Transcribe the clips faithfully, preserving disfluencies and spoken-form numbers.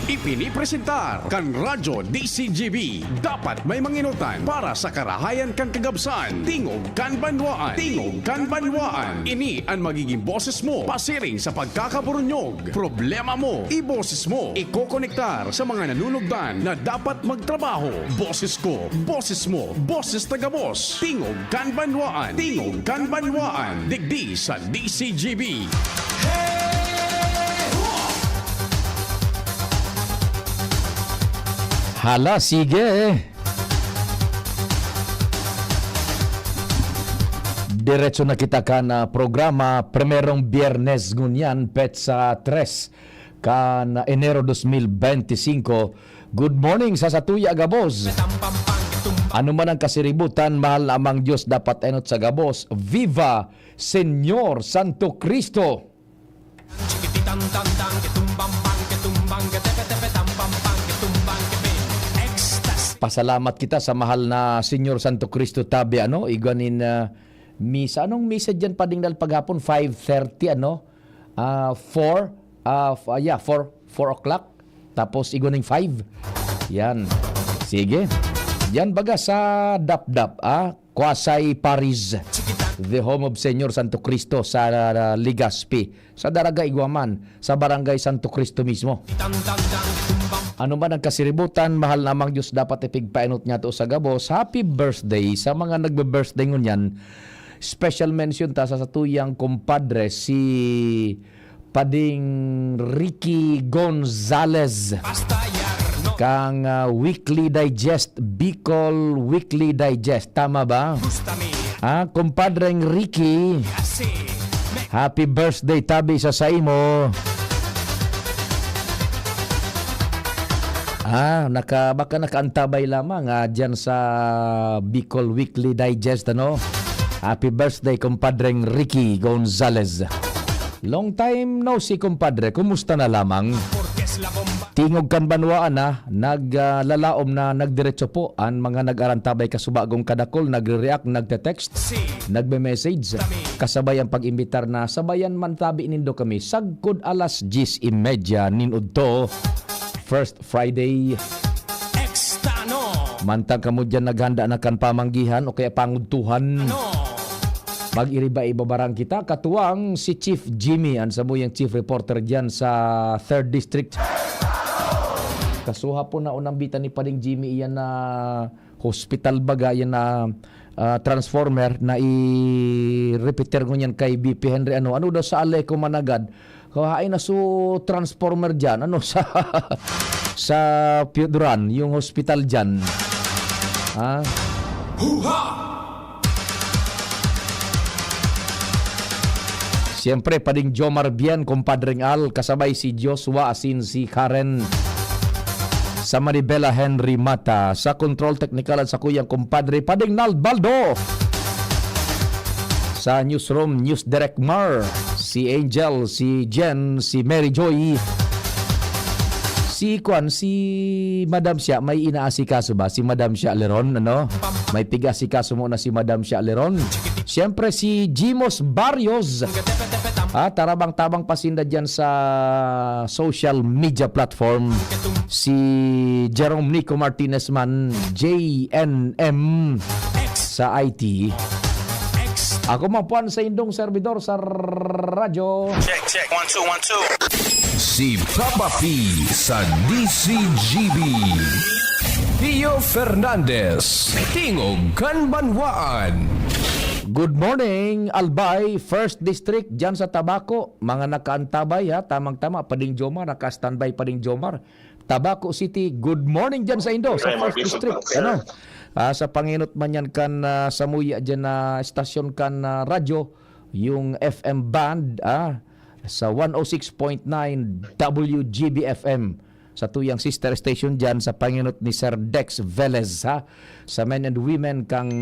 Ipinipresentar kan Radyo D C G B. Dapat may manginutan para sa karahayan kan kagabsan. Tingog kan banwaan. Tingog kan banwaan. Ini an magiging boses mo pasiring sa pagkakaburunyog. Problema mo, iboses mo. Ikokonektar sa mga nanunugdan na dapat magtrabaho. Boses ko, boses mo, boses ta gabos. Tingog kan banwaan. Tingog kan banwaan. Digdi sa D C G B. Hala, sige. Diretso na kita kan, ah, programa, primerong Biyernes ngunyan, petsa tres kan Enero dos mil benti singko. Good morning sa satuya gabos. Ano man ang kasiributan, mahal na Amang Diyos, dapat enot sa gabos. Viva Señor Santo Cristo! Pasalamat kita sa mahal na Señor Santo Cristo tabi, ano, igwa nin, ah, misa. Anong misa diyan, Pading Nal, paghapon? Five thirty, ano? Ah, four, ah, f-, ah, yeah, four, four o'clock. Tapos igwa ning five. Yan. Sige. Yan baga sa Dapdap, ah, Quasay Parish, the home of Señor Santo Cristo sa, ah, Legazpi, sa Daraga Iguaman, sa Barangay Santo Cristo mismo. Ano man ang kasiributan, mahal na Amang Diyos, dapat ipigpaenot niya to sa gabos. Happy birthday sa mga nagbe-birthday ngunyan. Special mention ta sa satuyang kumpadre, si Pading Ricky Gonzalez. Kang, ah, Weekly Digest, Bicol Weekly Digest. Tama ba? Ah, kumpadreng Ricky, happy birthday tabi sa saimo. Ah, naka-, baka nakaantabay lamang, ah, dyan sa Bicol Weekly Digest, ano? Happy birthday, kumpadreng Ricky Gonzalez. Long time no see, kumpadre. Kumusta na lamang? Tingog kan banwaan na, nag, ah, lalaom na nagdiretso po an mga nag-arantabay kasubagong kadakol, nagre-react, nagte-text, nagme-message. Kasabay ang pag-imbitar na sabayan man tabi nindo kami sagkod alas diyes y media nin udto, First Friday. Mantang kamo diyan naghanda na kan pamanggihan o kaya pangudtuhan, mag-iriba-iba barang kita. Katuwang si Chief Jimmy, ang samuyang chief reporter diyan sa Third District. Kasuha po na unang bitan ni Pading Jimmy iyan na hospital baga, iyan na, ah, transformer na i-repeater ngunyan kay B P Henry. Ano, ano daw sa Aleco Managad? Kahain na su transformer diyan. Ano sa, sa Pioduran, yung hospital diyan? Ha? Huha! Siyempre, Pading Jomar Bien, Kumpadreng Al, kasabay si Joshua asin si Karen. Sa Manibela, Henry Mata. Sa control technical at sa kuyang kumpadre, Pading Nalbaldo. Sa newsroom, News Direct Mar, si Angel, si Jen, si Mary Joy, si Kwan, si Madam Siya, may inaasikaso ba? Si Madam Siya Leron, ano? May pig-asikaso mo na si Madam Siya Leron. Siyempre, si Jimos Barrios. Ah, tarabang-tabang pasinda dyan sa social media platform. Si Jerome Nico Martinez man, J N M sa I T. Ako man po ang sa indong servidor sa radyo. Check, check. One, two, one, two. Si Papa P sa D C G B. Pio Fernandez, Tingog kan Banwaan. Good morning, Albay, First District, dyan sa Tabaco. Mga nakaantabay, ha, tamang-tama, Pading Jomar, naka-standby Pading Jomar. Tabaco City, good morning dyan sa indo, sa First District. Ano? Ah, sa panginot man yan kan, ah, samuya dyan na estasyon kan, ah, radyo, yung F M band, ah, sa one oh six point nine W G B F M. Sa tuyang sister station dyan, sa panginot ni Sir Dex Velez, ha? Sa men and women kang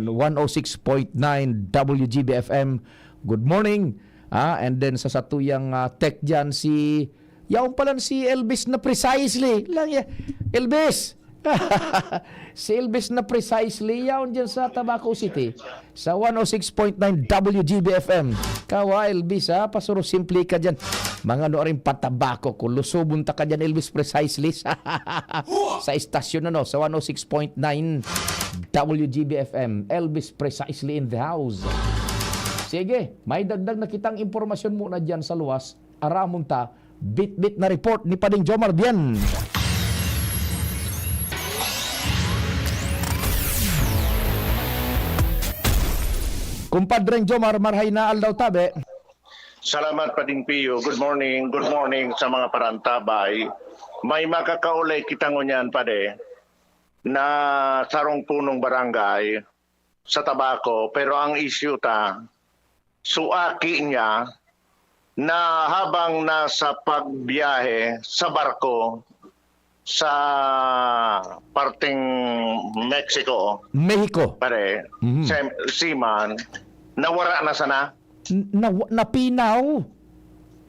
one oh six point nine W G B F M. Good morning. Ah, and then sa satuyang, ah, tech dyan, si, yaon pala si Elvis na precisely. Lang ya. Elvis! Si Elvis na precisely yaon dyan sa Tabaco City, sa one oh six point nine W G B F M. Kawa, Elvis, ha? Pasuro simple ka dyan. Mga ano rin patabako ko. Lusubon ta ka dyan, Elvis, precisely. Sa, sa istasyon, ano, sa one oh six point nine W G B F M. Elvis precisely in the house. Sige, may dagdag na kitang impormasyon muna dyan sa luwas. Aramon ta, bitbit na report ni Pading Jomar Bien. Kumpadreng Jomar, marhay na aldaw tabi. Salamat, Pading Pio. Good morning. Good morning sa mga parantabay. May makakaulay kita ngunyan, Pade, na sarong punong barangay sa Tabaco, pero ang issue ta, suaki niya na habang nasa pagbiyahe sa barko sa parteng Mexico, Mexico. Pare, Mhm. sem- seaman, nawara na sana. N- na, napinaw.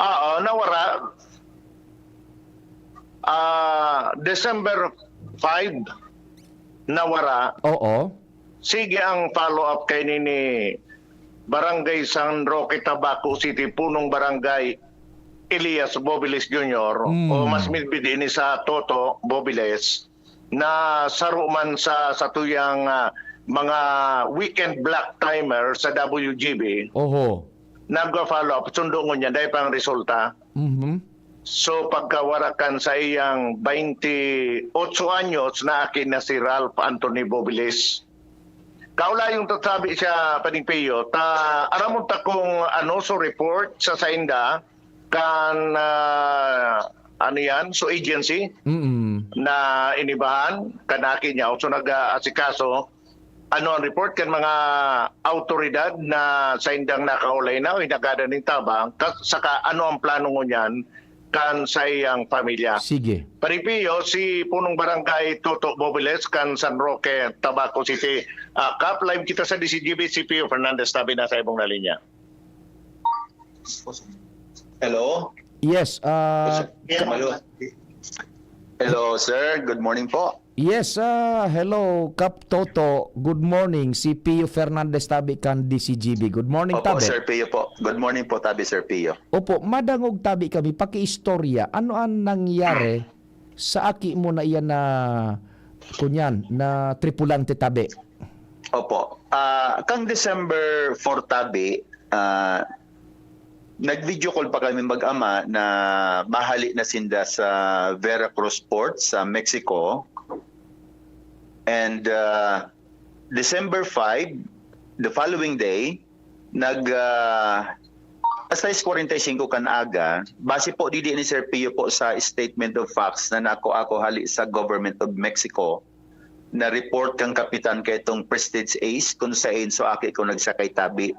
Oo, nawara. Ah, December five, nawara. Oo. Sige ang follow-up kay nini Barangay San Roque, Tabaco City, punong barangay Elias Bobiles Junior, Mm. o mas midbid ini sa Toto Bobiles, na saro man sa satuyang, ah, mga weekend block timer sa W G B, Oho. nagpa-follow-up, sundo ngunyan, dahil pang resulta. Mhm. So, pagkawara kan sa iyang baynte otso anyos na aki na si Ralph Anthony Bobiles. Kaulayong tatabi siya, Pading Pio, ta aramon ta kung ano so report sa sainda kan, ah, ano yan, so agency Mm. na inibahan kan aki niya, so nag-aasikaso, ano ang report kan mga awtoridad na saindang nakaulay na o hinagadan nin tabang, ka- saka ano ang plano ngunyan kan sa iyang pamilya. Sige. Pading Pio, si Punong Barangay Toto Bobiles kan San Roque, Tabaco City. Ah, Kap, live kita sa D C G B, si Pio Fernandez, tabi na sa ibong na linya. Hello? Yes, ah, Hello? Hello, sir. Good morning po. yes, ah, hello, Kap Toto. Good morning. Si Pio Fernandez tabi kan D C G B. Good morning, Opo, tabi. Sir Pio po. Good morning po, tabi, Sir Pio. Opo, madangog tabi kami, pakiistorya. Ano ang nangyari sa aki mo na iyan na, kunyan, na tripulante tabi? Opo. Ah, kang December four tabi, ah, nag-video call pa kami mag-ama na mahali na sinda sa Veracruz Port sa Mexico. And ah, December five, the following day, nag ah, alas sais kwarenta y singko kan aga, base po didi ni Sir Pio po sa statement of facts na nako ako hali sa Government of Mexico, na report kan kapitan kaitong Prestige Ace kung sain so aki ko nagsakay tabi.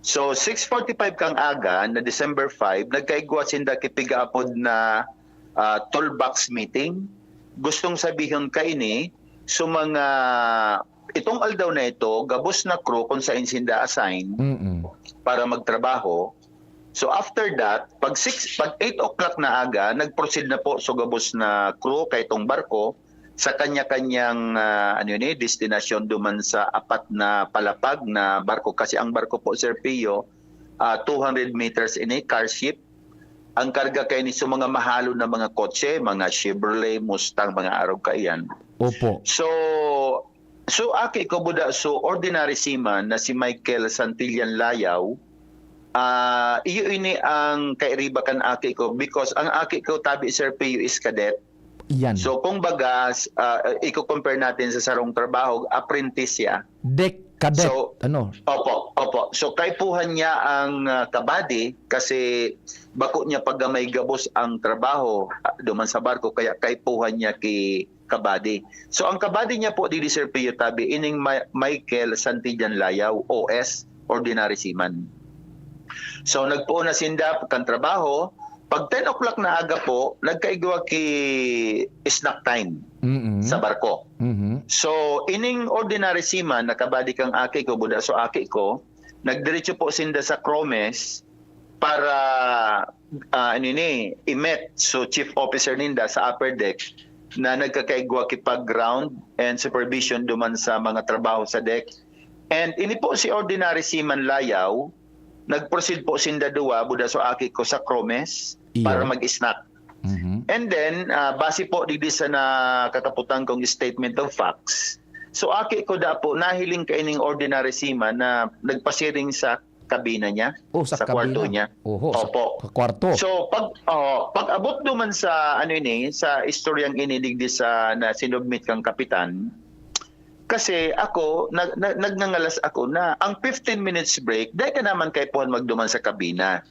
So, six forty-five kang aga na December five, nagkaigwa sinda ki pigaapod na ah, toolbox meeting. Gustong sabihon kaini, so mga, itong aldaw na ito, gabos na crew kung sain sinda assign Mm-mm. para magtrabaho. So after that, pag six, pag eight o'clock na aga, nag-proceed na po so gabos na crew kay itong barko sa kanya-kanyang ah, ano yun eh, destinasyon duman sa apat na palapag na barko. Kasi ang barko po, Sir Pio, ah, two hundred meters ini, car ship. Ang karga kay ni sa mga mahalo na mga kotse, mga Chevrolet, Mustang, mga arog kaiyan. Opo. So, so aki ko buda, so ordinary seaman na si Michael Santillan Layaw, ah, iyo ini ang kairiba kan aki ko because ang aki ko tabi, Sir Pio, is cadet. Yan. So kung baga, s- ah, i-compare natin sa sarong trabaho, apprentice siya. Deck cadet. So, ano? Opo, opo. So kaipuhan niya ang ah, kabady kasi bako niya paggamay gabos ang trabaho ah, duman sa barko, kaya kaipuhan niya ki kabady. So ang kabady niya po didi, Sir Pio, tabi ining Ma- Michael Santillan Layaw, O S, ordinary seaman. So nagpoon na sinda kan trabaho. Pag ten o'clock na aga po, nagkaigwa ki snack time Mm-mm. sa barko. Mhm. So, ining ordinary seaman, nakabadi kang aki ko, buda so aki ko, nagdiretso po sinda sa Cromes para, ah, ano ini, i-meet so chief officer ninda sa upper deck na nagkakaigwa ki pag-ground and supervision duman sa mga trabaho sa deck. And ini po si Ordinary Seaman Layaw, nag-proceed po sinda duwa, buda so aki ko sa Cromes, Iyo. para mag-snack. Mhm. And then, ah, base po digdi sa nakakaputan kong statement of facts, so aki ko da po, nahiling kaining Ordinary Seaman na nagpasiring sa kabina niya, Oh, sa sa kwarto kabina. niya. Oho, sa, Opo. sa kwarto. So pag oh, pag abot duman sa ano ini, sa istoryang ini digdi sa na sinubmit kang kapitan, kasi ako nag, nag, nagngangalas ako na ang fifteen minutes break, dai ka naman kaipuhan magduman sa kabina.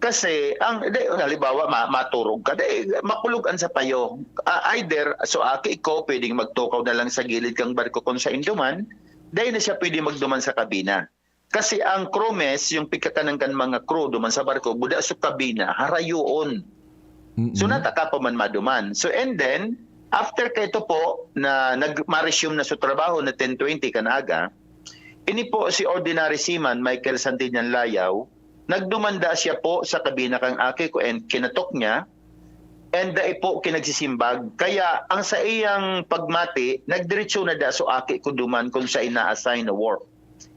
Kasi ang di, halimbawa ma, maturog ka, dai makulog an sapayo. Ah, either so aki ko pwedeng magtukaw na lang sa gilid kang barko kung sa induman, dai na siya pwede magduman sa kabina. Kasi ang crewmates, yung pigkakanan kan mga crew duman sa barko, buda sa kabina, harayoon. Mm-mm. So nataka pa man maduman. So and then, after kaito po na nag ma-resume na sa trabaho na ten twenty kan aga, ini po si Ordinary Seaman Michael Santillan Layaw, nagdumanda siya po sa kabina kang aki ko and kinatok niya, and dai po kinagsisimbag. Kaya ang sa iyang pagmati, nagdiretso na da so aki ko duman kung sa ina-assign na work.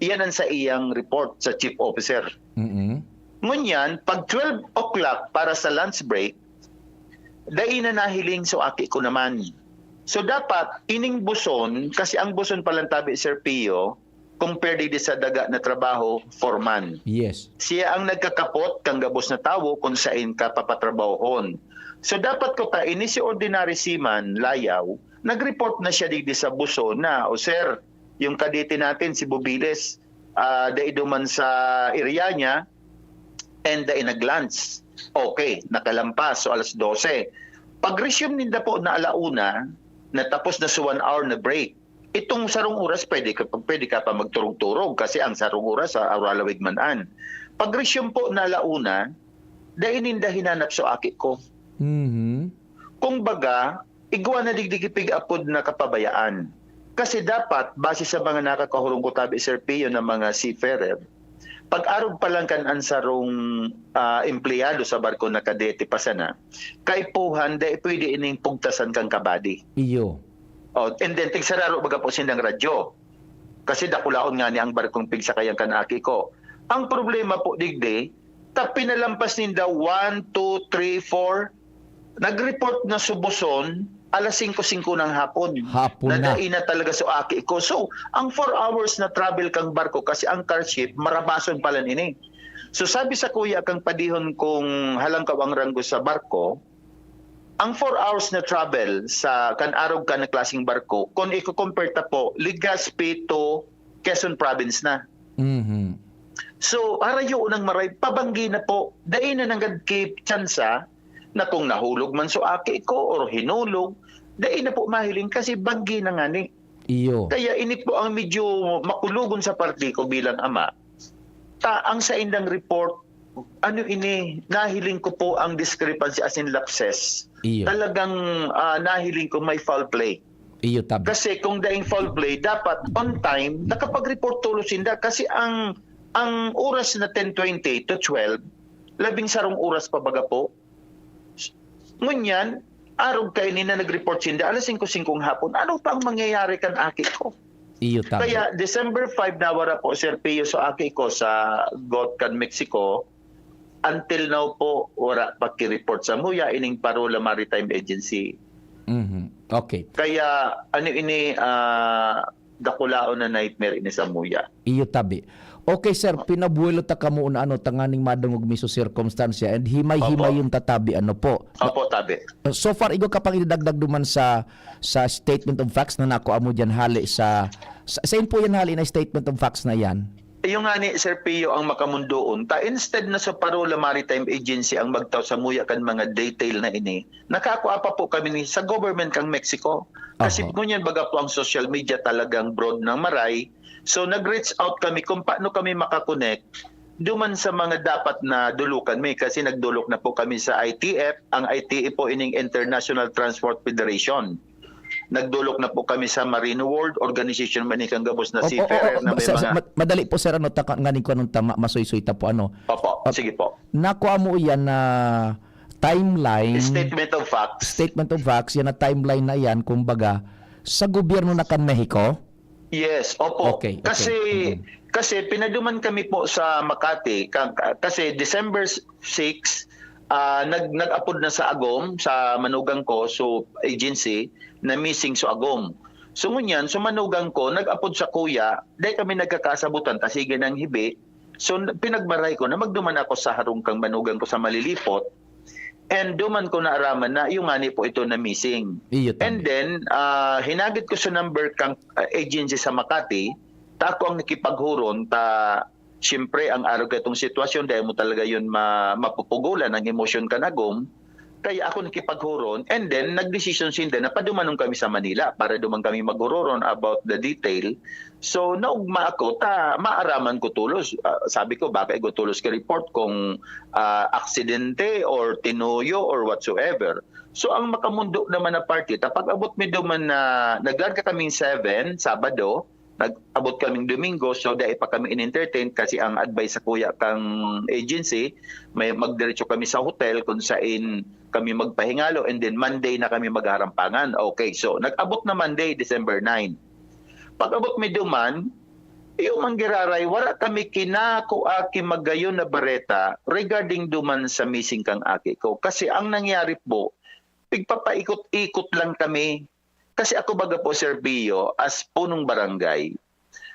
Iyan ang sa iyang report sa chief officer. Mm-mm. Ngunyan, pag twelve o'clock para sa lunch break, dai na nahiling so aki ko naman. So dapat, ining buson, kasi ang buson palang tabi, Sir Pio, compare digdi sa daga na trabaho, foreman. Yes. Siya ang nagkakapot kang gabos na tawo kung sain ka papatrabahon. So dapat ko ta, ini si Ordinary Seaman Layaw, nag-report na siya digdi sa buson na, "O sir, yung kadete natin, si Bubiles, ah, dai duman sa area niya, and dai nag-lunch." Okay, nakalampas, so alas dose. Pag-resume ninda po na ala una, natapos na sa one hour na break. Itong sarong oras, pwede ka, pwede ka pa magturog-turog kasi ang sarong oras sa Auralawig man an. Pag-resume po na ala una, dai ninda hinanap so aki ko. Mhm. Kung baga, igwa na digdi ki pig-apod na kapabayaan. Kasi dapat, base sa mga nakakahurong ko tabi, Sir Pio, na mga seafarer, pag-arog pa lang kan an sarong, ah, empleyado sa barko na kadete pa sana, kaipuhan, dai pwede ining pugtasan kan kabadi. Iyo. Oh, and then, tigsararo baga po sindang radyo. Kasi dakulaon nga ni ang barkong pigsakayan kan aki ko. Ang problema po digdi, ta pinalampas ninda one, two, three, four, nag-report na sa buson, alas singko singko ng hapon. Hapon na na. Dai na talaga so aki ko. So, ang four hours na travel kang barko, kasi ang car ship, marabason pala nini. So, sabi sa kuya kang padihon kong halangkaw ang ranggo sa barko, ang four hours na travel sa kan arog ka na klaseng barko, kung i-compare ta po, Legazpi to Quezon Province na. Mhm. So, harayo nang maray, pabanggi na po. Dai na nanggad ki tsansa na kung nahulog man so aki ko or hinulog, dai na po mahiling kasi banggi na ngani. Iyo. Kaya ini po ang medyo makulogon sa parte ko bilang ama. Ta, ang saindang report, ano ini, nahiling ko po ang discrepancy as in lapses. Iyo. Talagang, ah, nahiling ko may foul play. Iyo, tabi. Kasi kung daing foul play, dapat on time, nakapag-report tulos sinda. Kasi ang, ang oras na ten twenty to twelve, labing sarong oras pa baga po. Ngunyan, arog kaini na nag-report sinda, alas singko singko ng hapon. Ano pa ang mangyayari kan aki ko? Iyo, tabi. Kaya December five nawara po, Sir Pio, so aki ko sa got kan Mexico. Until now po, wala pa ki-report sa muya ining Parola Maritime Agency. Mhm. Okay. Kaya ano ini, ah, dakulaon na nightmare ini sa muya. Iyo, tabi. Okay, sir, pinabuwelo ta kamo na ano, tanganing madangog mi so sirkumstansya and himay-himayon ta, tabi, ano po. Opo, tabi. So far, igwa ka pang idadagdag duman sa sa statement of facts na nakuha mo diyan hali sa, sa saan po yan hali na statement of facts na yan? Iyo nga ni Sir Pio ang makamundoon. Ta instead na sa Parola Maritime Agency ang magtaw sa muya kan mga detail na ini, nakakua pa po kami ni sa government kang Mexico. Kasi Aha. ngunyan baga po ang social media talagang broad ng maray. So nag-reach out kami kung paano kami makakonect duman sa mga dapat na dulukan mi. Kasi nagdulok na po kami sa I T F. Ang I T F po ining International Transport Federation. Nagdulok na po kami sa Marine World, organization man ni kang gabos na Opo, seafarer opo, na may sir, mga... ma- madali po, sir, ano, taka, nganing ko anong tama, masoy-soy ta po, ano. Opo, Ah, sige po. Nakuha mo yan na timeline. Statement of facts. Statement of facts, yan na timeline na yan, kumbaga, sa gobyerno na kan Mexico? Yes, opo. Okay, okay. Kasi Mm. kasi pinaduman kami po sa Makati ka- kasi December six, ah, nag nag-apod na sa Agom, sa manugang ko, so agency na missing so Agom. So ngunyan, so manugang ko nag-apod sa kuya, dai kami nagkakasabutan ta sige nang hibi. So n- pinagmaray ko na magduman ako sa harong kang manugang ko sa Malilipot. And duman ko naaraman na yung ngani po ito na missing. Iyo And tabi. then, ah, hinagit ko sa number kang ah, agency sa Makati, ta ako ang nakipaghuron, ta siyempre ang arog katong sitwasyon, dahil mo talaga yun ma, mapupugulan ang emosyon kan Agom. Kaya ako nakipaghuron, and then nagdesisyon sinda na padumanon kami sa Manila para duman kami maghuroron about the detail. So naugma ako, ta maaraman ko tulos. Ah, sabi ko, baka igo tulos ka report kung ah, aksidente or tinuyo or whatsoever. So ang makamundo naman na party, ta pag-abot mi duman na naglarga kaming seven, Sabado, nag-abot kaming Domingo, so dai pa kami in-entertain kasi ang advice sa kuya kang agency, may magdiretso kami sa hotel kung sain kami magpahingalo, and then Monday na kami magharampangan. Okay, so nag-abot na Monday, December nine. Pag-abot mi duman, iyo man giraray, wala kami kinakua ki magayon na bareta regarding duman sa missing kang aki ko. Kasi ang nangyari po, pigpapaikot-ikot lang kami. Kasi ako baga po, Sir Pio, as punong barangay,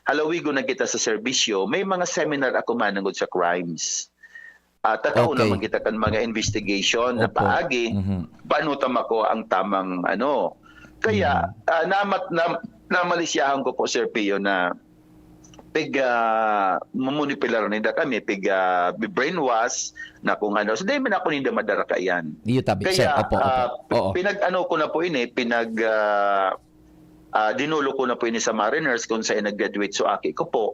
halawigon na kita sa serbisyo, may mga seminar ako manungod sa crimes. Ah, tatao Okay. naman kita kan mga investigation na Opo. paagi, Mhm. paano ta makuha ang tamang ano. Kaya, Mhm. ah, namat, nam, namalisyahan ko po, Sir Pio, na pig ah, mamonipilar ninda kami, pig ah, brainwash na kung ano. So, dahil man ako ninda madarakayan. Iyo tabi, sir. Kaya, Opo, opo. ah, Oo. pinag-ano ko na po ini, pinag ah, ah, dinulo ko na po ini sa Mariners kung saan nag-graduate so aki ko po.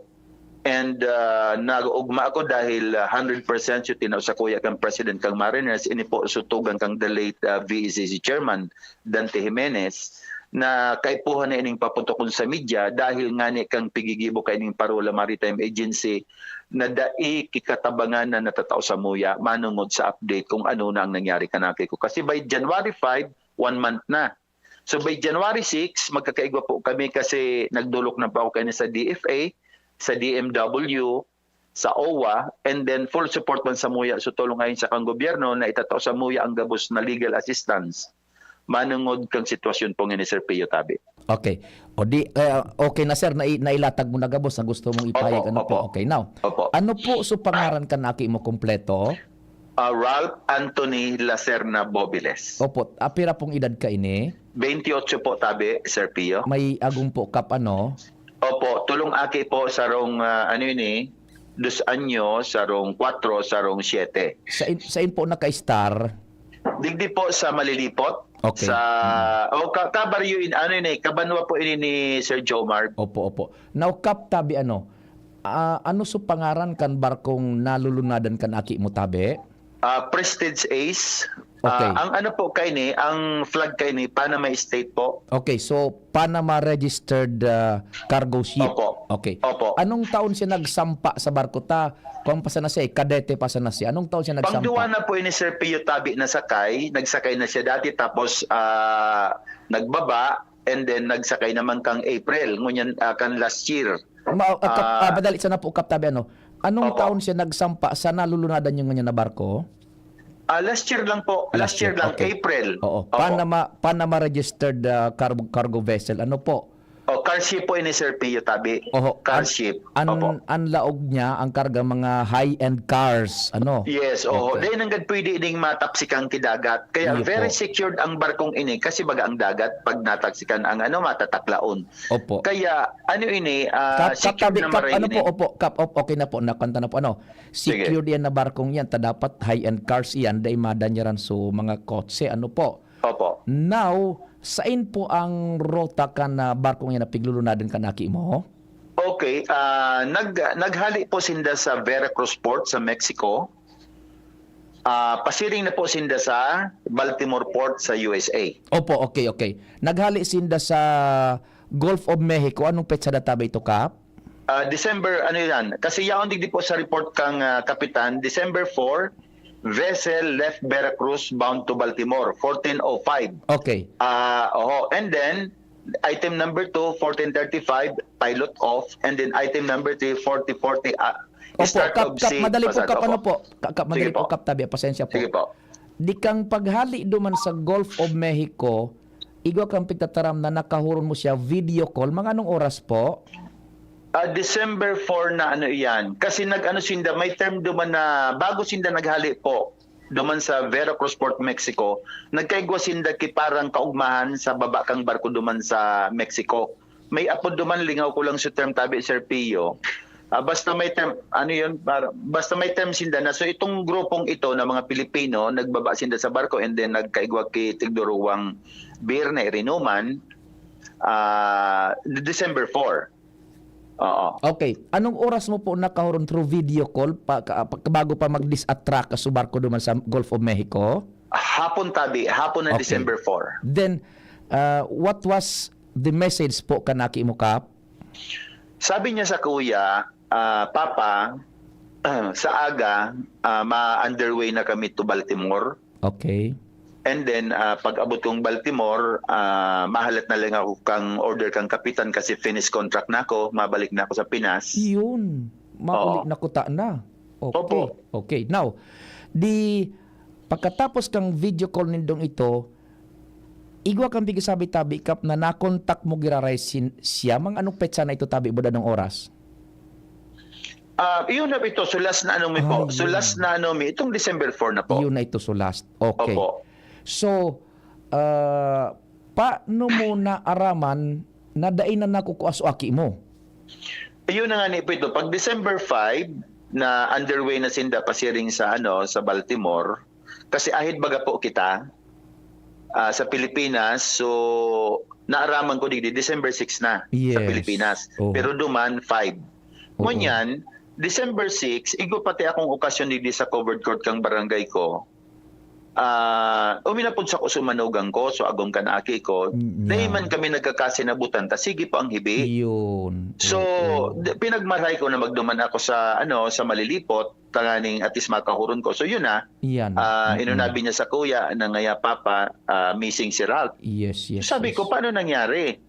And ah, nag-ugma ako dahil ah, hundred percent yung tinaw sa kuya kang president kang Mariners, ini po sutugan kang the late ah, V E C C chairman, Dante Jimenez, na kaipuhan na ining paputokon sa media dahil ngani kang pigigibo kaining Parola Maritime Agency na dai kikatabangan na natatao sa muya manungod sa update kung ano na ang nangyari kan aki ko. Kasi by January five, one month na. So by January six, magkakaigwa po kami kasi nagdolok na po ako kaini sa D F A, sa D M W, sa OWWA, and then full support man sa muya. So tulong ayon sa kang gobyerno na itatao sa muya ang gabos na legal assistance manungod kang sitwasyon po ngini, Sir Pio, tabi. Okay. O di, eh, okay na, sir, na nailatag mo na gabos na gusto mong ipahayag. Opo, Ano po? opo. Okay, now, Opo. Ano po so pangaran kan aki mo kompleto? Ah, Ralph Anthony Lacerna Bobiles. Opo, apira pong edad ka ini? Twenty-eight po, tabi, Sir Pio. May agom po kap ano? Opo, tulong aki po sarong, ah, ano ini, dos anyos, sarong kwatro, sarong siyete. Sa in, sa in po naka-star? Digdi po sa Malilipot. Okay. Sa, o ka, kabaryo in, ano ini, kabanwa po ini ni Sir Jomar. Opo, opo. Now, kap tabi ano? Ah, ano so pangaran kan barkong nalulunadan kan aki mo tabi? Ah, Prestige Ace. Okay. Ah, ang ano po kaini, ang flag kaini, Panama State po. Okay, so Panama registered ah, cargo ship. Opo. Okay. Opo. Anong taon siya nagsampa sa barko ta? Kung pa sana siya, eh, kadete pa sana siya. Anong taon siya nagsampa? Pangduwa na po ini, Sir Pio, tabi na sakay. Nagsakay na siya dati, tapos ah, nagbaba, and then nagsakay naman kang April, ngunyan ah, kan last year. Ma, ah, kap, Ah. ah, madali sana po, kap tabi ano? Anong Opo. Taon siya nagsampa sa nalulunadan yung ganyan na barko? Ah, last year lang po. Last Last, year, year, lang, okay. April. Oo. Opo. Panama, Panama registered ah, cargo, cargo vessel. Ano po? O, car ship po ini, Sir Pio, tabi. Oho, Car an- ship. An, Opo. Ang laog niya, ang karga mga high-end cars. Ano? Yes, oho. Okay. Dahil nanggad pwede ining matapsikan ki dagat. Kaya Iyo very po. secured ang barkong ini kasi baga ang dagat, pag nataksikan ang ano, matataklaon. Opo. Kaya ano ini, ah, Kap, secured katabi, na kap, maray ano ini. po, opo, kap, op, okay na po, nakanta na po, ano, Sige. Secured yan na barkong yan, ta dapat high-end cars yan, dahil madanyaran so mga kotse, ano po. Opo. Now, sain po ang rota kan ah, barkong yan na piglulunadan kan aki mo? Okay, ah, nag, naghali po sinda sa Veracruz Port sa Mexico. Ah, pasiring na po sinda sa Baltimore Port sa U S A. Opo, okay, okay. Naghali sinda sa Gulf of Mexico. Anong petsa data ba ito, Kap? Ah, December, ano yan? Kasi yaon digdi po sa report kang ah, Kapitan, December four, vessel left Veracruz bound to Baltimore, fourteen oh five. Okay. Ah, oho. And then, item number two, fourteen thirty-five, pilot off. And then item number three, forty forty, ah, Opo, start Kap, of Kap, sea, madali po, pasado Kap, ano po. po? Ka- Kap, madali Sige po, po. Kap Tabi, pasensya po. Sige po. Di kang paghali duman sa Gulf of Mexico, igwa kang pigtataram na nakahuron mo siya video call. Mga anong oras po? Ah, December four na ano iyan. Kasi nag-ano sinda, may term duman na bago sinda naghali po duman sa Veracruz Port, Mexico, nagkaigwa sinda ki parang kaugmahan sa baba kang barko duman sa Mexico. May apod duman, lingaw ko lang sa term tabi, Sir Pio. Ah, basta may term, ano yun, para, basta may term sinda na. So itong grupong ito na mga Pilipino, nagbaba sinda sa barko and then nagkaigwa ki tigduruwang beer na irinuman, ah, December four. Oo. Okay. Anong oras mo po nakahuron through video call pa, ka- pa- bago pa mag-disatrack ka sa barko duman sa Gulf of Mexico? Hapon tabi, hapon ng Okay. December four. Then, uh, what was the message po kan aki mo, Kap? Sabi niya sa kuya, ah, "Papa, sa aga, ah, ma-underway na kami to Baltimore." Okay. And then, ah, pag-abot kong Baltimore, ah, mahalat na lang ako kang order kang kapitan kasi finish contract na ako, mabalik na ako sa Pinas. Yun. Mauli Oo. na kuta na. Okay. Opo. Okay. Now, di pagkatapos kang video call nindong ito, igwa kang pigisabi tabi, Kap, na nakontak mo giraray sin, siya. Mga anong petsa na ito tabi, buda ng oras? Ah, yun na ito, so last na ano mi po. Ah, So yun. Last na ano mi, itong December four na po. Yun na ito, so last. Okay. Opo. So, ah, paano mo naaraman na dai na nakukua so aki mo? Ayun na nga ni po ito. Pag December five, na underway na sinda pasiring sa ano, sa Baltimore. Kasi ahid baga po kita, ah, sa Pilipinas. So naaraman ko digdi December six na sa Yes. Pilipinas. Oo. Pero duman five. Oo. Ngunyan, December six, igwa pati akong okasyon digdi sa covered court kang barangay ko. Ah, uminapod sa ko sumanugang ko, so agom kan aki ko. Mm, Dai yeah. Man kami nagkakasinabutan, ta sige po ang hibi. Yun. So, Oo. d- pinagmaray ko na magduman ako sa ano, sa Malilipot, tanganing at least makahuron ko. So yun na. Yan. Ah, Mm-mm. Inunabi niya sa kuya na ngaya, "Papa, ah, missing si Ralph." Yes, yes. Sabi yes. ko, "Paano nangyari?"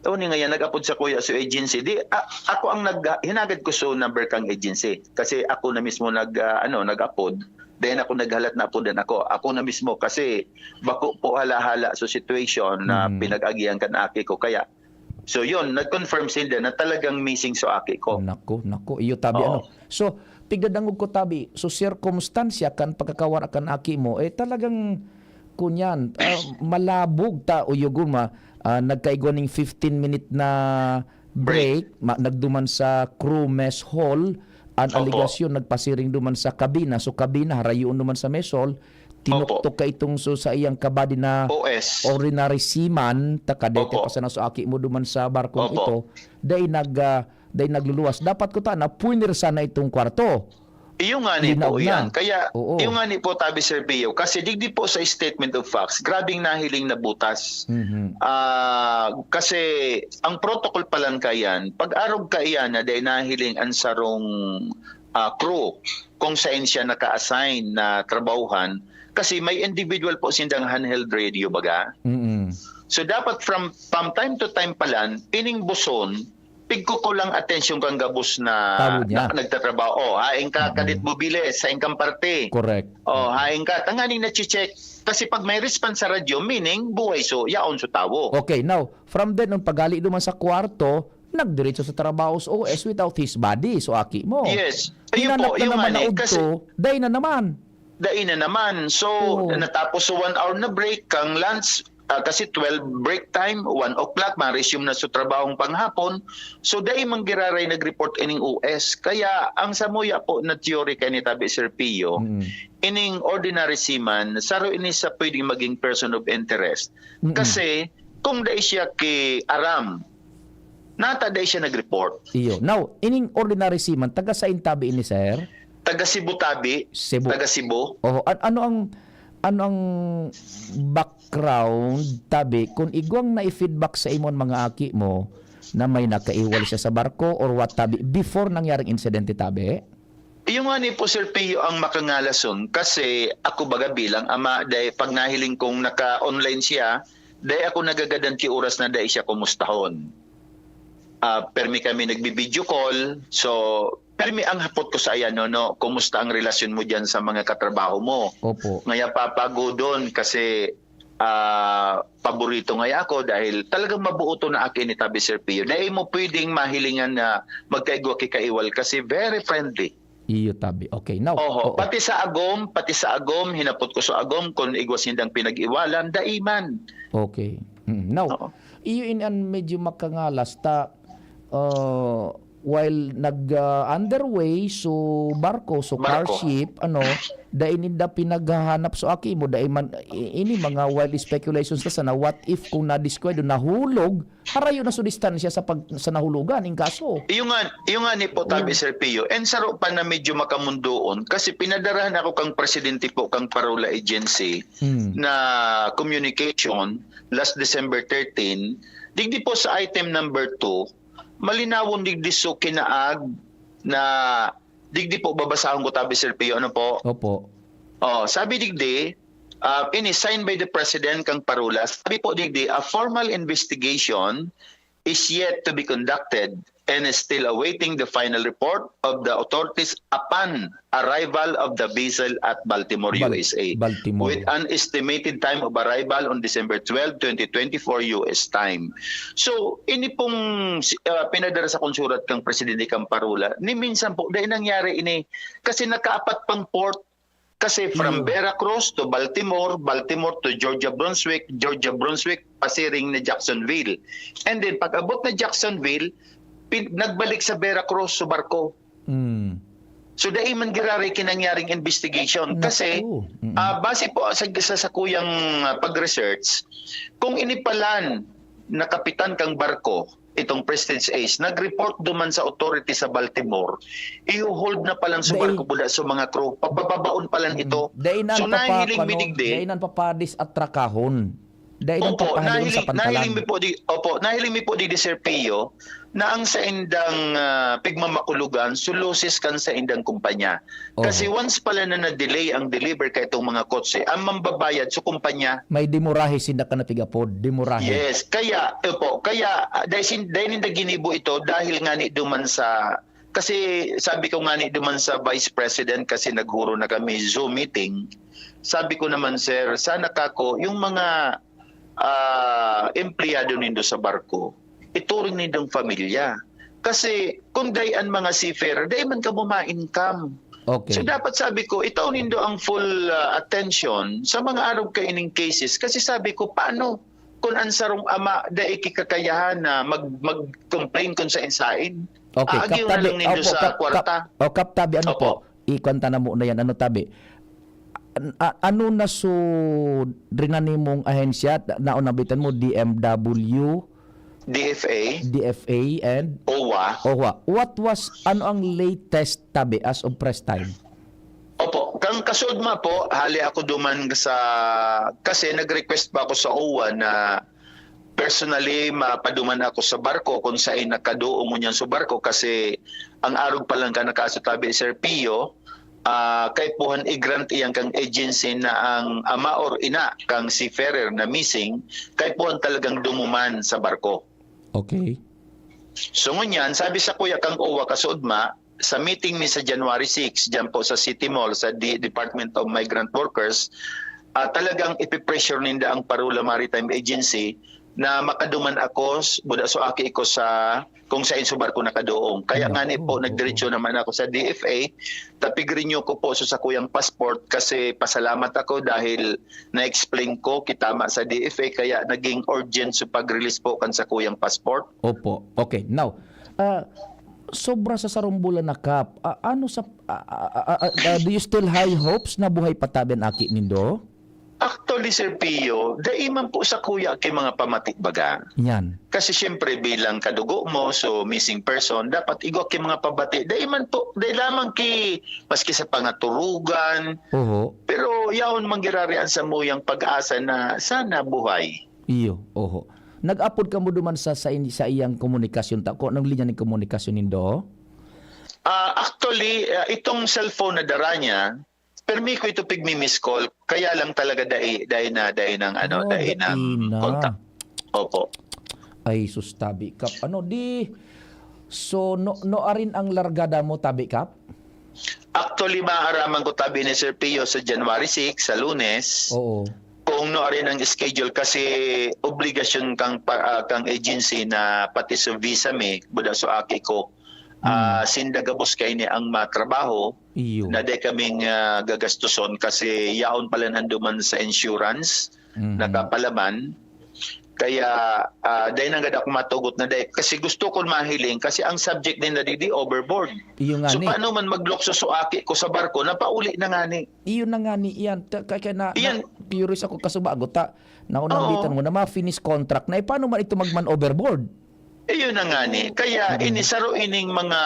O ni ngaya, nag-apod sa kuya so agency. Di, a- ako ang nag, hinagad ko so number kang agency. Kasi ako na mismo nag, ah, ano, nag-apod. Then ako naghalat na apodan ako. Ako na mismo kasi bako po hala-hala so situation na Mm. pinag-agihan kan aki ko. Kaya, so yun, nag-confirm sila na talagang missing so aki ko. Nako, nako. Iyo tabi, Oo. ano. So, pigdadangog ko tabi, so sirkumstansya kan pagkakawara kan aki mo, eh talagang kunyan, ah, malabog ta o yuguma, ah, nagkaigwa ning fifteen minute na break, ma- nagduman sa crew mess hall, ang Opo. aligasyon nagpasiring duman sa kabina. So kabina, harayoon duman sa mess hall, tinuktok ka itong so sa iyang kabady na O S. ordinary seaman, takadete Opo. pa sana so aki mo duman sa barkong Opo. ito, dai nag, ah, dai nagluluwas. Dapat ko ta na puwinirsa na itong kwarto. Iyo nga ni Linaw po na. Yan. Kaya, Oo. iyo nga ni po, tabi Sir Pio, kasi digdi po sa statement of facts, grabing nahiling na butas. Mhm. Ah, kasi ang protocol pa lang kayan, pag arog ka iyan na dahil nahiling ang sarong ah, crew kung saan siya naka-assign na trabahuhan, kasi may individual po sindang handheld radio baga. Mm-mm. So dapat from, from time to time pa lang, ining buson, pigkukulang atensyon kang gabos na, Tawo niya. na nagtatrabaho. Oh, hain ka, Mm-mm. Kadit Bubiles, sa ingkang parte. Correct. Oh, hain ka, tanganing na-check. Kasi pag may response sa radyo, meaning buhay so, yaon so tawo. Okay, now, from then, nung paghali duman sa kwarto, nagdiretso sa trabaho sa O S without his body, so aki mo. Yes. Ayun Hinanap po, na yung naman nga na ni, udto, kasi day na naman. Dai na naman. So, Oo. natapos sa one hour na break, kang lunch, ah, kasi twelve break time, one o'clock, ma-resume na sa trabahong panghapon. So, dai man giraray nag-report ining O S. Kaya, ang samuya po na theory kay ni Tabi Sir Pio, Mm. ining ordinary seaman, saro ini sa pwedeng maging person of interest. Mm-mm. Kasi, kung dai siya ki aram, nata dai siya nag-report. Iyo. Now, ining ordinary seaman, taga sain tabi ini, sir? Taga Cebu tabi, Cebu. Taga Cebu. Oh, an- ano ang ano ang background tabi kung igwang na-feedback sa imo ang mga aki mo na may nakaiwal siya sa barko or what tabi before nangyaring insidente tabi? Iyo ngani po, Sir Pio, ang makangalason, kasi ako baga bilang ama, dai, pag nahiling kong naka-online siya, dai ako nagagadan ki oras na dai siya kumustahon. Ah, permi kami nagbi-video call, so permi ang hapot ko sa iya, no, no, "Kumusta ang relasyon mo diyan sa mga katrabaho mo?" Opo. Ngaya papagodon kasi, ah, paborito ngaya ako dahil talagang mabuo to na aki ni tabi, Sir Pio. Dai mo pwedeng mahilingan na magkaigwa ki kaiwal kasi very friendly. Iyo tabi. Okay, now. Oho, Oo. Pati sa agom, pati sa agom, hinapot ko sa agom kung igwa sindang pinag-iwalan, dai man. Okay. Mm. Now, Oo. iyo ini an medyo makangalas ta, ah, while nag, ah, underway so barko, so car Barko. ship, ano, dai ninda pinaghahanap so aki mo, dai man, i-, ini mga wild speculations ta sana, what if kung nadiskwento, nahulog, harayo na so distansya sa pag-, sa nahulogan, in kaso. Iyo nga, iyo nga ni po tabi, Mm. Sir Pio. And saro pa na medyo makamundoon kasi pinadarahan ako kang presidente po kang Parola Agency Mm. na communication last December thirteen. Digdi po sa item number two, malinawon digdi so kinaag na digdi po babasahon ko tabi, Sir Pio. Ano po? Opo. Oh, sabi digdi, ah, ini signed by the President kang Parola. Sabi po digdi, "A formal investigation is yet to be conducted and is still awaiting the final report of the authorities upon arrival of the vessel at Baltimore, Bal-, U S A, Baltimore. with an estimated time of arrival on December twelve, twenty twenty-four U S time." So, ini pong, ah, pinadara sa konsurat kang Presidente kang Parola, ni minsan po, dahil nangyari ini, kasi nakaapat pang port, kasi from Iyo. Veracruz to Baltimore, Baltimore to Georgia Brunswick, Georgia Brunswick, pasiring na Jacksonville. And then, pag-abot na Jacksonville, pin-, nagbalik sa Veracruz sa barko. Mm. So, dai man giraray ki nangyaring investigation. Kasi, Naku. Mm. ah, base po sa, sa sakuyang, ah, pag-research, kung ini palan na kapitan kang barko, itong Prestige Ace, nag-report duman sa authority sa Baltimore, iho-hold na palan sa Dai- barko buda sa mga crew, pababaon palan ito. Dai na So, ang papa-, nahiling mi ano, digdi. Dai na ang papadis at trakahon. Dai na ang Opo, papahalon nahiling, sa pantalan. Nahiling mi po di, opo, nahiling mi po di, di Sir Pio, na ang saindang, ah, pigmamakulogan, sulusis kan saindang kumpanya. Kasi Oho. Once pala na na-delay ang deliver ka itong mga kotse, ang mambabayad sa kumpanya. May demorahe sinda ka napigapod, demorahe. Yes, kaya, opo, kaya, ah, dahil, sin- dahil ninda ginibo ito, dahil nga ni duman sa, kasi sabi ko nga ni duman sa Vice President, kasi naghuro na kami Zoom meeting, sabi ko naman, "Sir, sana kako, yung mga, ah, empleyado nindo sa barko, ituring nindong pamilya. Kasi kung dai an mga seafarer, dai man kamo ma-income." Okay. So dapat, sabi ko, itaw nindo ang full, ah, attention sa mga arog kaining cases. Kasi sabi ko, paano kung ang sarong ama dai ki kakayahan na mag-, mag-complain kung sain-sain? Okay, Aagiw Kap na Tabi. lang nindo Opo, sa Kap, kwarta. Kap, oh, Kap Tabi, ano Opo. po? Ikwanta na mo na yan. Ano, Tabi? An-, a-, ano na so rinani mong ahensya? Naon nabitan mo, D M W, D F A, D F A, and OWWA. OWWA. What was, ano ang latest, Tabi, as of press time? Opo, kang kasudma po, hali ako duman sa, kasi nag-request pa ako sa OWWA na personally mapaduman ako sa barko kung sain nakaduong ngunyan sa barko, kasi ang arog pa lang ka nakasutabi, Sir Pio, ah, kaipuhan i-grant iyan kang agency na ang ama or ina kang seafarer na missing, kaipuhan talagang dumuman sa barko. Okay. So ngunyan, sabi sa kuya kang OWWA kasudma, sa meeting mi sa January six, diyan po sa City Mall, sa D-, Department of Migrant Workers, ah, talagang ipipressure ninda ang Parola Maritime Agency na makaduman ako, s-, buda so aki ko sa kung sain so barko nakaduong. Kaya Ano? Nga ni po, Oo, nagdiretso naman ako sa D F A, tapig-renew ko po sa sakuyang passport kasi pasalamat ako dahil na-explain ko kitama sa D F A, kaya naging urgent sa pag-release po kan sakuyang passport. Opo. Okay. Now, ah, sobra sa sarong bulan na, Kap, ah, ano sa, ah, ah, ah, ah, ah, do you still high hopes na buhay pa tabi an aki nindo? Actually, Sir Pio, dai man po sa kuya ki mga pamati baga. Yan. Kasi siyempre bilang kadugo mo, so missing person, dapat igwa ki mga pabati. Dai man po, dai lamang ki, maski sa pangaturugan, Oho. pero yaon manggirari ang samuyang pag-asa na sana buhay. Iyo, oho. Nag-apod ka mo duman sa, sa, in-, sa iyang komunikasyon ta, kung anong linya ng komunikasyon nindo? Ah, actually, ah, itong cellphone na dara niya, permi ko ito pigmi-miss call, kaya lang talaga dai dai na dai nang ano, Oh, dai dai nang na. contact. Opo. Ay, sus, tabi, Kap. Ano, di, so, no, no, arin ang largada mo, tabi, Kap? Actually, maaraman ko tabi ni Sir Pio sa January six, sa Lunes. Oo. Kung no arin ang schedule, kasi obligasyon kang pa-, ah, kang agency na pati sa visa mi, buda sa aki ko, Hmm. ah, sinda gabos kaini ang matrabaho, Iyo. na di kaming, ah, gagastuson kasi yaon pala nanduman sa insurance, Mhm. nakapalaman. Kaya, ah, dai nanggad ako matugot na dai. Kasi gusto ko mahiling kasi ang subject din na didi overboard. Iyo nga So, ni. paano man maglukso so aki ko sa barko, napauli na nga ni. Iyo na nga ni iyan. Ta-, kaya, kaya na, Iyan. na curious ako kasubago ta. Naunang Oo. bitan mo na ma-finish contract na. Eh, paano man ito magman overboard? Iyon na nga ni. Kaya Mm. ini saro ining mga,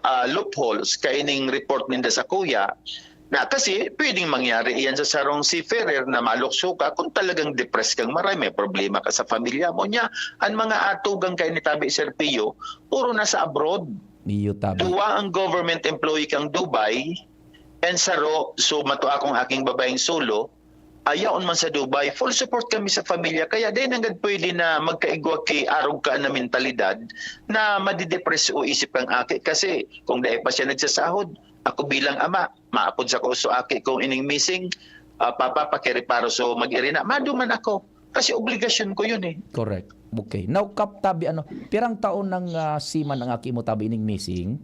ah, loopholes, kaining report ninda sa kuya, na kasi pwedeng mangyari iyan sa sarong seafarer na malukso ka kung talagang depressed kang maray, may problema ka sa pamilya mo. Niya, ang mga atugang kay ni Tabi Sir Pio, puro nasa abroad. Iyo, Tabi. Duwa ang government employee kang Dubai, and saro, so matua akong aking babaeng solo, ayaon man sa Dubai, full support kami sa pamilya. Kaya dai nanggad pwede na magkaigwa ki arog ka na mentalidad na madidepress o isip kang aki. Kasi kung dai pa siya nagsasahod, ako bilang ama, maapod sa kauso aki kung ining missing, ah, "Papa, pakireparo so mag-irina." Maduman ako. Kasi obligasyon ko yun eh. Correct. Okay. Now, Kap, tabi, ano, pirang taon nang, ah, seaman ang aki mo, tabi, ining missing?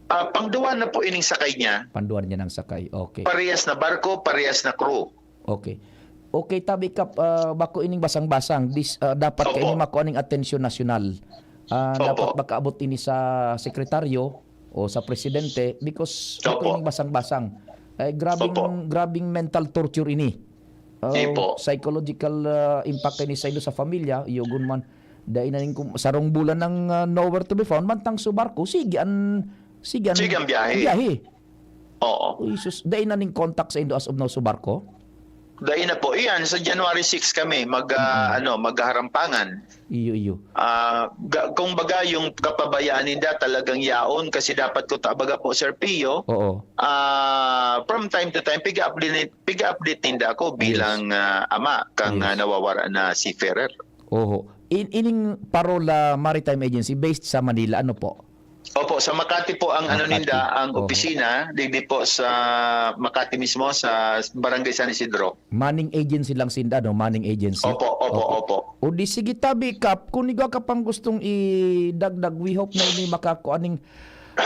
Ah, pangduwa na po ining sakay niya. Pangduwa niya nang sakay. Okay. Parehas na barko, parehas na crew. Okay. Okay, tabi, Kap, ah, bako ining basang-basang. Dis-, ah, dapat Opo. kaini makua ning atensyon nasyonal. Ah, Opo. dapat makaabot ini sa sekretaryo o sa presidente because bako Opo. ining basang-basang. Ay, grabing, Opo. grabing mental torture ini. Ah, Opo. psychological, ah, impact ini sa ilo sa pamilya, iyogon man. Dai na ning kum-, sarong bulan nang, ah, nowhere to be found, mantang su barko, sige an, sige an Sige ang biyahe. biyahe. Oo. Uy, sus, dai na ning contact sa indo as of now su barko? Dai na po. Iyan, sa January six kami mag, ah, Mm. ano, maghaharampangan. Iyo, iyo. Ah, ga-, kung baga, yung kapabayaan ninda talagang yaon kasi dapat ko ta-, baga po, Sir Pio, Oo. ah, from time to time, piga-update, piga-update ninda ako Yes. bilang, ah, ama kang, Yes. ah, nawawara na seafarer. Oho. In-, ining Parola Maritime Agency based sa Manila, ano po? Opo, sa Makati po ang ano Makati. ninda, ang Oho. opisina, digdi po sa Makati mismo, sa Barangay San Isidro. Manning agency lang sinda, no? Manning agency? Opo, opo, Opo. opo. O di sige, tabi, Kap, kung igwa ka pang gustong idagdag, we hope na ini makakua ning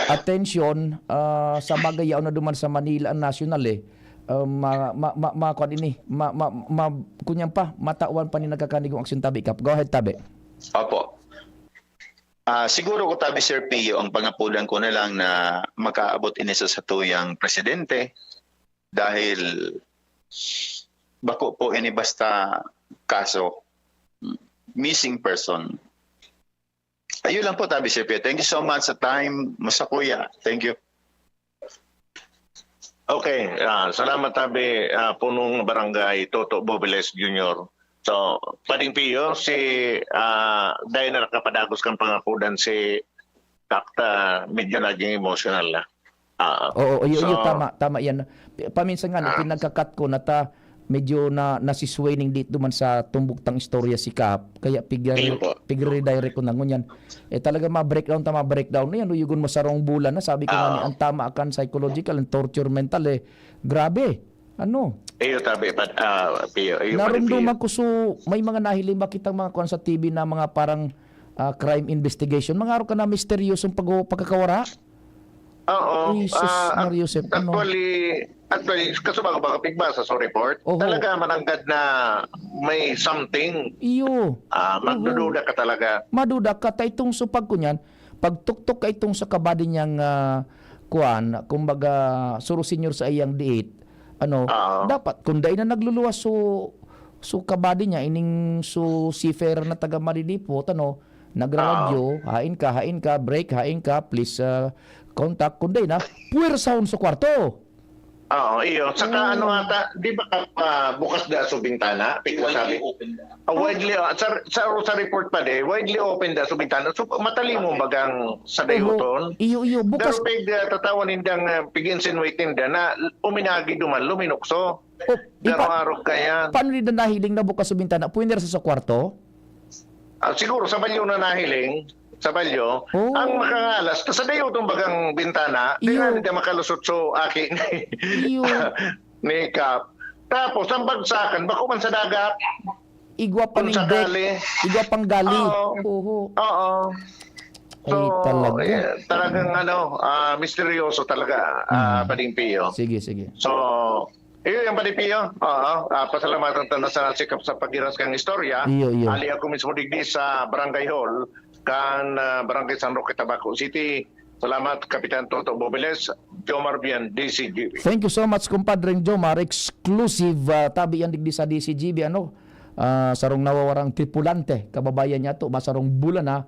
atensyon, ah, sa bagay, yaon na duman sa Manila ang nasyonal, eh. Ah, ma-, ma-, ma-, ma-, kuwan ini, ma-, ma-, ma-, kunyan pa, matawan pa ni nagkakanigong aksyon, tabi, Kap. Go ahead, tabi. Opo. Ah, siguro ko tabi, Sir Pio, ang pangapulan ko na lang na makaabot ini sa satuyang presidente dahil bako po ini basta kaso, missing person. Ayun lang po, tabi, Sir Pio. Thank you so much sa time mo sa kuya. Thank you. Okay, ah, salamat tabi, ah, Punong Barangay Toto Bobiles Junior. So, Pading Pio, si, ah, dahil na nakapadagos kang pangapudan si Kap, ta medyo naging emotional na. Ah, Oo, iyo, iyo, so, tama, tama yan. Pi-, paminsan nga, no, ah. pinagka-cut ko na ta, medyo na, nasisway ning dito man sa tumbok tang istorya si Kap. Kaya pigre-, Ayun po. pigre-redirect ko na ngunyan. Eh, talaga ma-breakdown ta, ma-breakdown na yan. Uyugon mo sarong bulan na, sabi ko nga ni, Ah. ang tama kan psychological and torture mental, eh. Grabe. Ano? Iyo, tabi, pat-, ah, Pio, iyo, Narumduman Pio. ko, so, may mga nahiling ba kitang mga kuwan sa T V na mga parang, ah, crime investigation? Mga araw ka na misteryosong pag-, pagkakawara? Oo, Uy, sus, ah, Mario Joseph, ano? actually, actually, kaso baka, baka pigbasa sa report, Oho. talaga mananggad na may something. Iyo. Ah, Oho. magdududa ka talaga. Maduda ka, ta itong supag ko niyan, pagtuktok ka itong sa kabadi niyang, ah, kuwan, kumbaga, suro senior sa iyang diit, ano, Oo. dapat, kung dai na nagluluwas, so, so kabadi niya, ining so seafarer na taga Malidipot, ano, nagraradyo, Oo. "Hain ka, hain ka, break, hain ka, please, ah, contact." Kun dai na, puwersahon sa kwarto. Oo, iyo. Saka ano ata, di ba, ah, bukas da so bintana? Pika sabi. Ah, widely, ah, sa, sa, sa report pa di, widely open da so bintana. So, matalimo bagang sa dayoton. Iyo, iyo. Bukas. Pero pig, ah, tatawan nindang, ah, pig-insinuate ninda na uminagi duman, luminukso. Oh, Pero ipa-, arog ka yan. Paano nila nahiling na bukas so bintana? Pwede sa, sa kwarto? Ah, siguro sa balyo na nahiling, sa balyo, Oh. ang makangalas, sa dayoton bagang bintana, di Iyo. na nila makalusot so aki. Iyo. Ni Kap. Tapos, ang bagsakan, bako man sa dagat. Igwa pa Kung ning sakali. Igwa pang gali. Oo. Oho. Oo. Ay, So, talaga. eh, talagang ano, ah, misteryoso talaga, ah, Mm. Pading Pio. Sige, sige. So, iyo yung Pading Pio. Oo. Ah, pasalamatan ta na sa sikap sa paghiras kang istorya. Iyo, iyo. Ali ako mismo digdi sa Barangay Hall, kan, ah, Barangay San Roque, Tabaco City. Salamat, Kapitan Toto Bobeles, Jomar Bian, D C G B. Thank you so much, Compadre Jomar. Exclusive, ah, tabi yan digdi sa D C G B, ano? Ah, sarong nawawarang tripulante, kababayan niya to, masarong bulan na,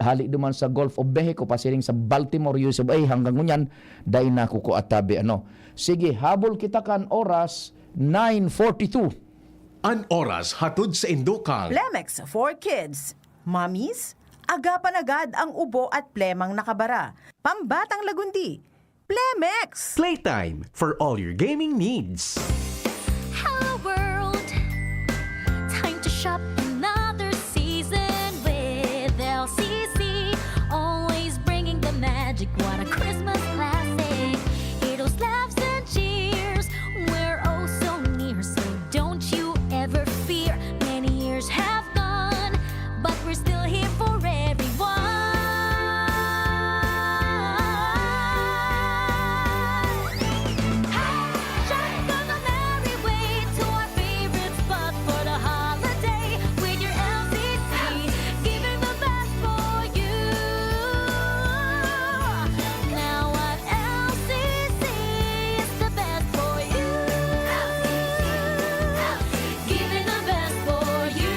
hali duman sa Gulf of Mexico, pasiring sa Baltimore, U S of A, hanggang ngunyan, dai na kukuha tabi, ano? Sige, habol kita kan oras, nine forty-two. An oras hatod sa Indokang. Plemex for Kids. Mommies, agapan agad ang ubo at plemang nakabara. Pambatang lagundi. Plemex! Playtime for all your gaming needs. Hello world! Time to shop another season with L C C. Always bringing the magic. What a Christmas classic. Heroes, laughs, and cheers. We're oh so near, so don't you ever fear. Many years have gone, but we're still here for everyone. Hey! Shop on the merry way to our favorite spot for the holiday with your L C C, giving the best for you. Now at L C C, it's the best for you. Giving the best for you.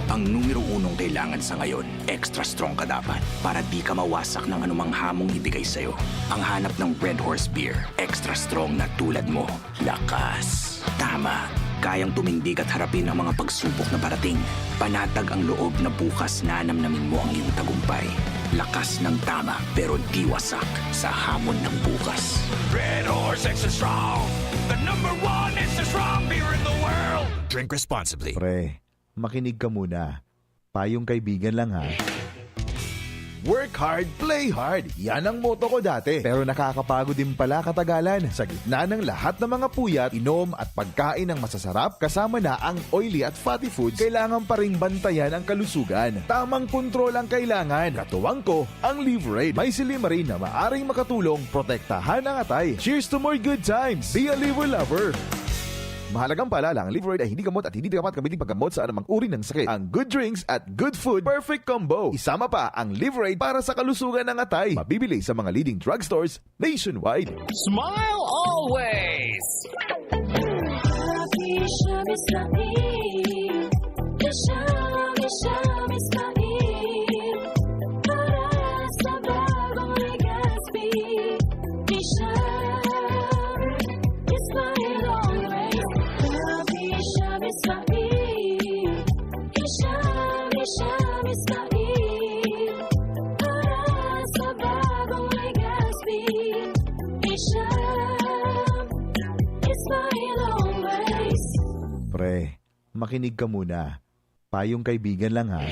Ang numero unong kailangan sa ngayon, extra strong ka dapat para di ka mawasak ng anumang hamong ibigay sa'yo. Ang hanap ng Red Horse Beer, extra strong na tulad mo. Lakas. Tama. Kayang tumindig at harapin ang mga pagsubok na parating. Panatag ang loob na bukas nanamnamin mo ang iyong tagumpay. Lakas ng tama, pero di wasak sa hamon ng bukas. Red Horse Extra Strong, the number one extra strong beer in the world. Drink responsibly. Pre, makinig ka muna. Payong kaibigan lang, ha. Work hard, play hard. Yan ang motto ko dati. Pero nakakapagod din pala katagalan. Sa gitna ng lahat ng mga puyat, inom at pagkain ng masasarap, kasama na ang oily at fatty foods, kailangan pa ring bantayan ang kalusugan. Tamang kontrol ang kailangan. Katuwang ko, ang Liverade. May silymarin na maaring makatulong protektahan ang atay. Cheers to more good times! Be a Liver Lover! Mahalagang paalala, ang Liverade ay hindi gamot at hindi dapat gamitin paggamot sa anumang uri ng sakit. Ang good drinks at good food, perfect combo. Isama pa ang Liverade para sa kalusugan ng atay. Mabibili sa mga leading drugstores nationwide. Smile always! Para sa bagong Legazpi, Isha, Ismail always. Love Isha, Ismail. Isha, Isha, Ismail. Para sa bagong Legazpi, Isha, Ismail always. Pre, makinig ka muna. Payong kaibigan lang, ha.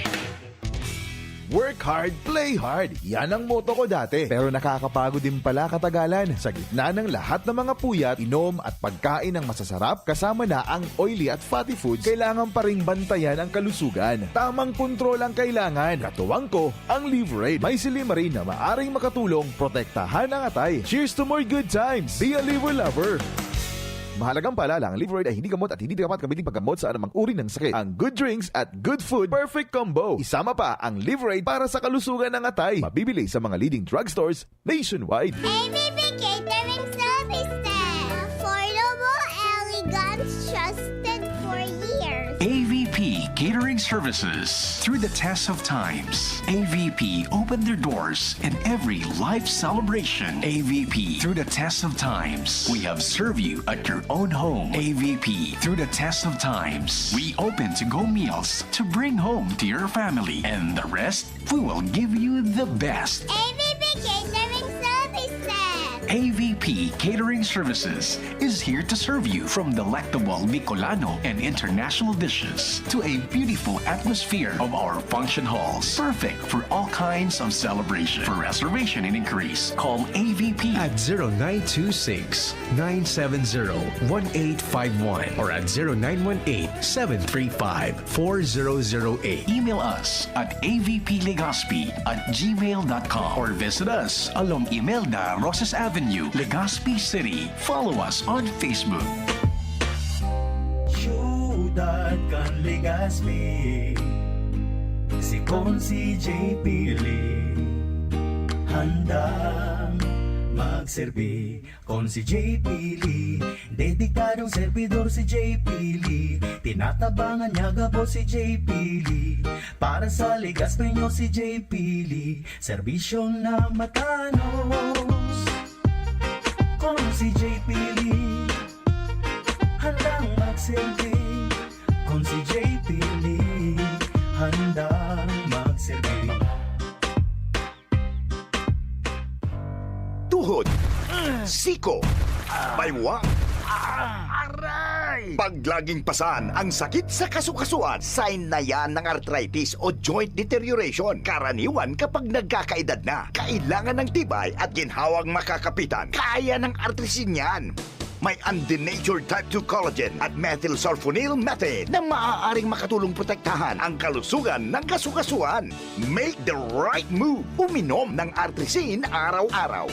Work hard, play hard. Yan ang motto ko dati. Pero nakakapagod din pala katagalan. Sa gitna ng lahat ng mga puyat, inom at pagkain ng masasarap, kasama na ang oily at fatty foods, kailangan pa ring bantayan ang kalusugan. Tamang kontrol ang kailangan. Katuwang ko, ang Liverade. May silymarin na maaring makatulong protektahan ang atay. Cheers to more good times! Be a Liver Lover! Mahalagang paalala, ang Liverade ay hindi gamot at hindi dapat gamitin paggamot sa anumang uri ng sakit. Ang good drinks at good food, perfect combo. Isama pa ang Liverade para sa kalusugan ng atay. Mabibili sa mga leading drugstores nationwide. A V P Catering Services. Affordable, elegant, trusted for years. A V P Catering services. Through the test of times, A V P opened their doors in every life celebration. A V P, through the test of times, we have served you at your own home. A V P, through the test of times, we open to-go meals to bring home to your family. And the rest, we will give you the best. A V P Catering Services. A V P Catering Services is here to serve you, from delectable Bicolano and international dishes to a beautiful atmosphere of our function halls, perfect for all kinds of celebration. For reservation and inquiries, call A V P at zero nine two six, nine seven zero, one eight five one or at zero nine one eight, seven three five, four zero zero eight. Email us at A V P Legazpi at gmail dot com or visit us along Imelda Rosas Avenue, Legazpi City. Follow us on Facebook. Siyudad kan Legazpi, si Consi J P Lee, handang magserbi. Consi J P Lee, dedikadong servidor si J P Lee. Tinatabangan niya gabos si J P Lee. Para sa Legazpeño si J P Lee, serbisyong namatanos. Consi J P Lee, handang magserbi. Consi J P Lee, handang magserbi. Tuhod, siko, baywang, aray! Pag laging pasan ang sakit sa kasukasuan, sign na yan ng arthritis o joint deterioration. Karaniwan kapag nagkakaedad na, kailangan ng tibay at ginhawang makakapitan. Kaya ng Artrisin yan. May undenatured type two collagen at methylsulfonyl methane na maaaring makatulong protektahan ang kalusugan ng kasukasuan. Make the right move. Uminom ng Artrisin araw-araw.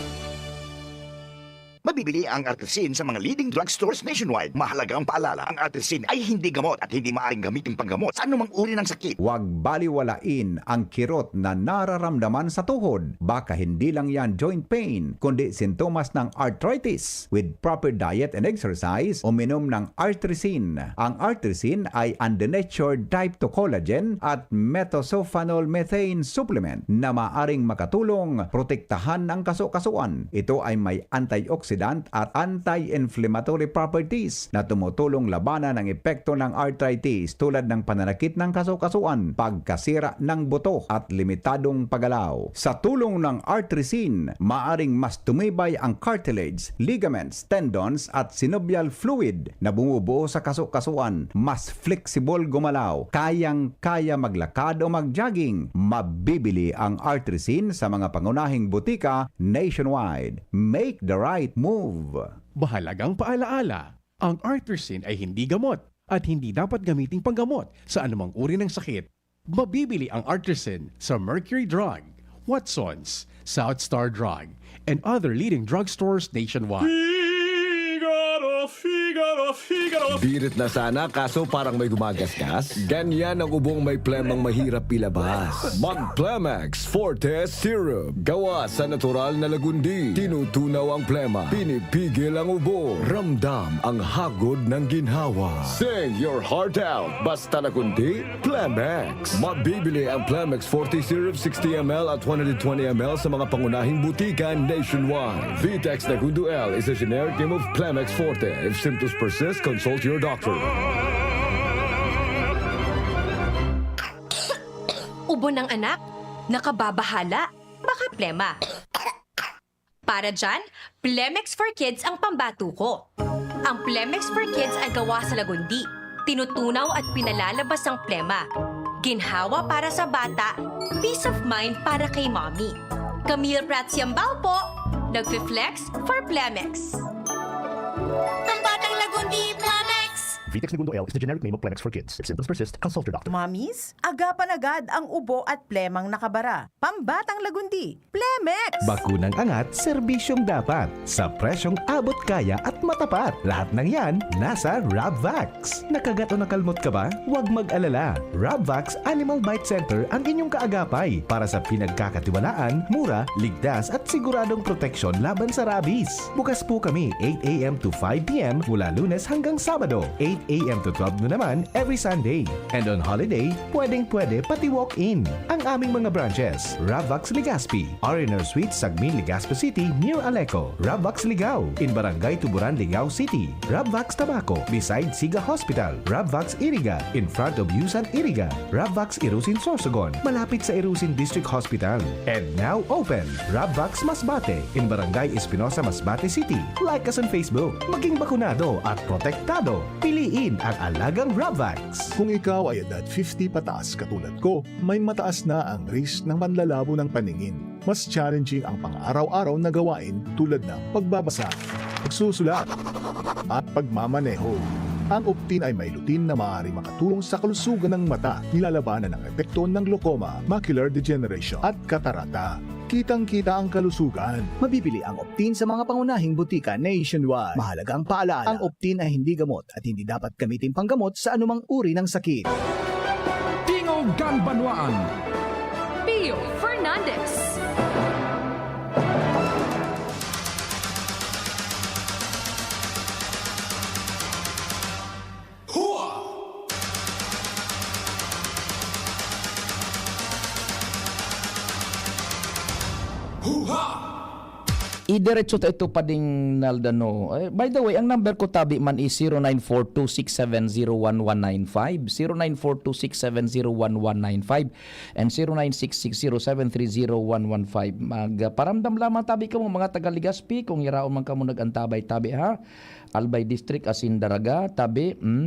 Mabibili ang Artrisin sa mga leading drugstores nationwide. Mahalagang paalala, ang Artrisin ay hindi gamot at hindi maaaring gamitin panggamot sa anumang uri ng sakit. Huwag baliwalain ang kirot na nararamdaman sa tuhod. Baka hindi lang yan joint pain, kundi sintomas ng arthritis. With proper diet and exercise, uminom ng Artrisin. Ang Artrisin ay undenatured type two collagen at methylsulfonyl methane supplement na maaring makatulong protektahan ang kasukasuan. Ito ay may antioxidant at anti-inflammatory properties na tumutulong labanan ang epekto ng arthritis, tulad ng pananakit ng kasukasuan, pagkasira ng buto at limitadong paggalaw. Sa tulong ng Artrisin, maaring mas tumibay ang cartilage, ligaments, tendons at synovial fluid na bumubuo sa kasukasuan, mas flexible gumalaw, kayang-kaya maglakad o mag-jogging. Mabibili ang Artrisin sa mga pangunahing butika nationwide. Make the right move! Mahalagang paalaala, ang Artrisin ay hindi gamot at hindi dapat gamiting panggamot sa anumang uri ng sakit. Mabibili ang Artrisin sa Mercury Drug, Watsons, South Star Drug, and other leading drugstores nationwide. Figaro, Figaro, Figaro. Birit na sana, kaso parang may gumagasgas. Ganyan ang ubong may plemang mahirap ilabas. Mag Plemex Forte Syrup. Gawa sa natural na lagundi. Tinutunaw ang plema. Pinipigil ang ubo. Ramdam ang hagod ng ginhawa. Sing your heart out. Basta lagundi, Plemex. Mabibili ang Plemex forty Syrup sixty M L at one hundred twenty M L sa mga pangunahing butika nationwide. Vitex Nagundo L is a generic name of Plemex Forte. If symptoms persist, consult your doctor. Ubo ng anak? Nakababahala? Baka plema. Para dyan, Plemex for Kids ang pambato ko. Ang Plemex for Kids ay gawa sa lagundi. Tinutunaw at pinalalabas ang plema. Ginhawa para sa bata, peace of mind para kay mommy. Camille Prats Yambao po, nagfi-flex for Plemex. Ang batang lagundi, Plemex! Vitex Negundo L is the generic name of Plemex for Kids. If symptoms persist, consult your doctor. Mommies, agapan agad ang ubo at plemang nakabara. Pambatang lagundi, Plemex! Bakunang angat, serbisyong dapat. Sa presyong abot kaya at matapat. Lahat ng yan, nasa Rabvax. Nakagat o nakalmot ka ba? Huwag mag-alala. Rabvax Animal Bite Center ang inyong kaagapay para sa pinagkakatiwalaan, mura, ligtas at siguradong proteksyon laban sa rabies. Bukas po kami eight A M to five P M mula Lunes hanggang Sabado, eight A M to twelve na naman every Sunday. And on holiday, pwedeng-pwede pati walk-in. Ang aming mga branches, Ravvax Legazpi, R and R Suite, Sagmin, Legazpi City, near Aleco, Ravvax Ligao, in Barangay Tuburan, Ligao City, Ravvax Tabaco, beside Siga Hospital, Ravvax Iriga, in front of Yusan Iriga, Ravvax Irusin Sorsogon, malapit sa Irusin District Hospital. And now open, Ravvax Masbate, in Barangay Espinosa, Masbate City. Like us on Facebook. Maging bakunado at protektado. Piliin ang alagang Ravvax. Kung ikaw ay edad fifty pataas katulad ko, may mataas na ang risk ng panlalabo ng paningin. Mas challenging ang pang-araw-araw na gawain tulad ng pagbabasa, pagsusulat, at pagmamaneho. Ang Optin ay may lutein na maaaring makatulong sa kalusugan ng mata, nilalabanan ang epekto ng glaucoma, macular degeneration, at katarata. Kitang-kita ang kalusugan. Mabibili ang Optin sa mga pangunahing butika nationwide. Mahalagang paalala, ang Optin ay hindi gamot at hindi dapat gamitin panggamot sa anumang uri ng sakit. Tingog kan Banwaan. Pio Fernandez. Hua! Huha! Idiretso ta ito, Pading Nald, ano. Eh, by the way, ang number ko tabi man is zero nine four two six seven zero one one nine five, zero nine four two six seven zero one one nine five, and zero nine six six zero seven three zero one one five. Magparamdam lamang tabi kamo, mga taga Legazpi, kung hiraon man kamo nag-antabay tabi, ha. Albay District, asin Daraga, tabi, mm,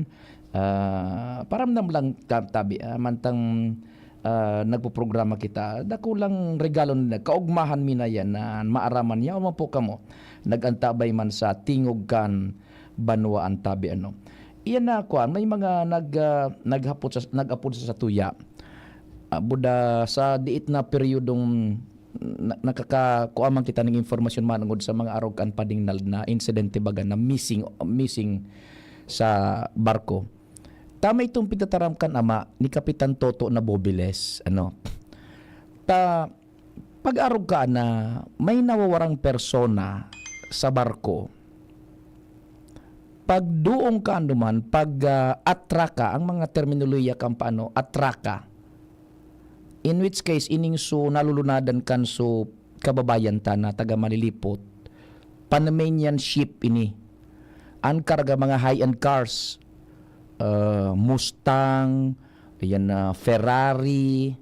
ah, paramdam lang ta-, tabi, ah, mantang ah, nagpoprograma kita, dakulang regalo na kaogmahan mi na yan na maaraman niya. Oman po kamo, nag-antabay man sa tingog kan banwaan tabi, ano. Iyan na, kuan, may mga nag, ah, naghapot sa, nag-apod sa satuya. Ah, buda sa diit na peryodong na, nakaka-, kuha man kita ng informasyon manungod sa mga arog kan Pading Nald na insidente baga na missing, missing sa barko. Tama itong pigtataram kan ama ni Kapitan Toto na Bobiles, ano. Ta, pag-arog ka na may nawawarang persona sa barko, pag duong ka naman, pag, ah, atraka, ang mga terminolohiya kan paano, atraka. In which case, ining so nalulunadan kan so kababayan ta na taga Malilipot, Panamanian ship ini. An karga mga high-end cars, ah, Mustang, ayan na, Ferrari,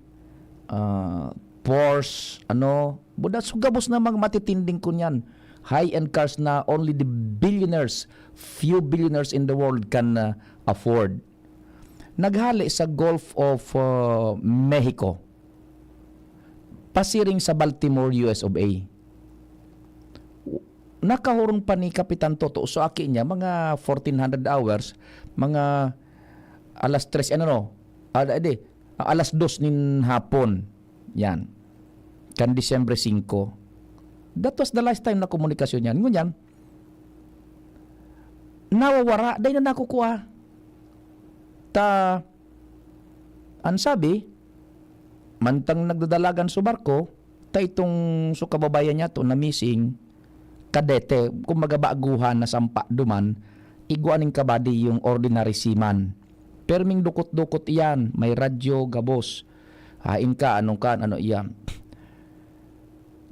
ah, Porsche, ano, buda, so gabos na mga matitinding kunyan. High-end cars na only the billionaires, few billionaires in the world can, ah, afford. Naghale sa Gulf of, ah, Mexico, pasiring sa Baltimore, U S of A. Nakahuron pa ni Kapitan Toto, so aki niya, mga fourteen hundred hours, mga alas tres, ano, no? Ah, di, alas dos nin hapon. Yan. Kan Disyembre singko. That was the last time na komunikasyon yan. Ngunyan, nawawara, dai na nakukua. Ta, an sabi, mantang nagdadalagan so barko, ta itong so kababayan niya to na missing, kadete, kumbaga baguhan na sampa duman, igwa ning kabadi yung ordinary seaman. Perming dukot-dukot iyan, may radyo, gabos. Hain ka, anong kan, ano iyan.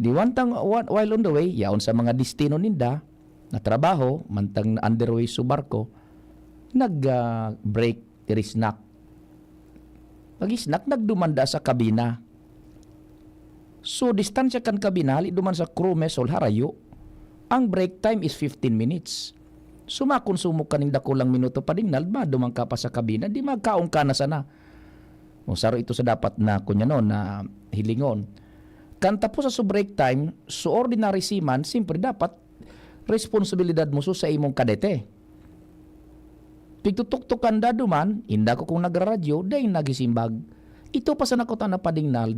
Di one time, one, while on the way, yaon sa mga destino ninda, na trabaho, mantang na underway so barko, nag, ah, break, diri snack. Pag-snack, nagduman da sa kabina. So, distansya kan kabina, hali duman sa crew mess hall, harayo. Ang break time is fifteen minutes. So, makonsumo ka ning dakulang minuto pa dingnal, maduman ka pa sa kabina, di magkaon ka na sana. O, saro ito sa dapat na, kunya no, na hilingon. Kan tapos sa so break time, so ordinary seaman, siyempre dapat responsibilidad mo so sa imong kadete. Pigtutuktukan da duman, inda ko kung nagraradyo, dai nagisimbag. Ito pa sa nakutan na padingnal,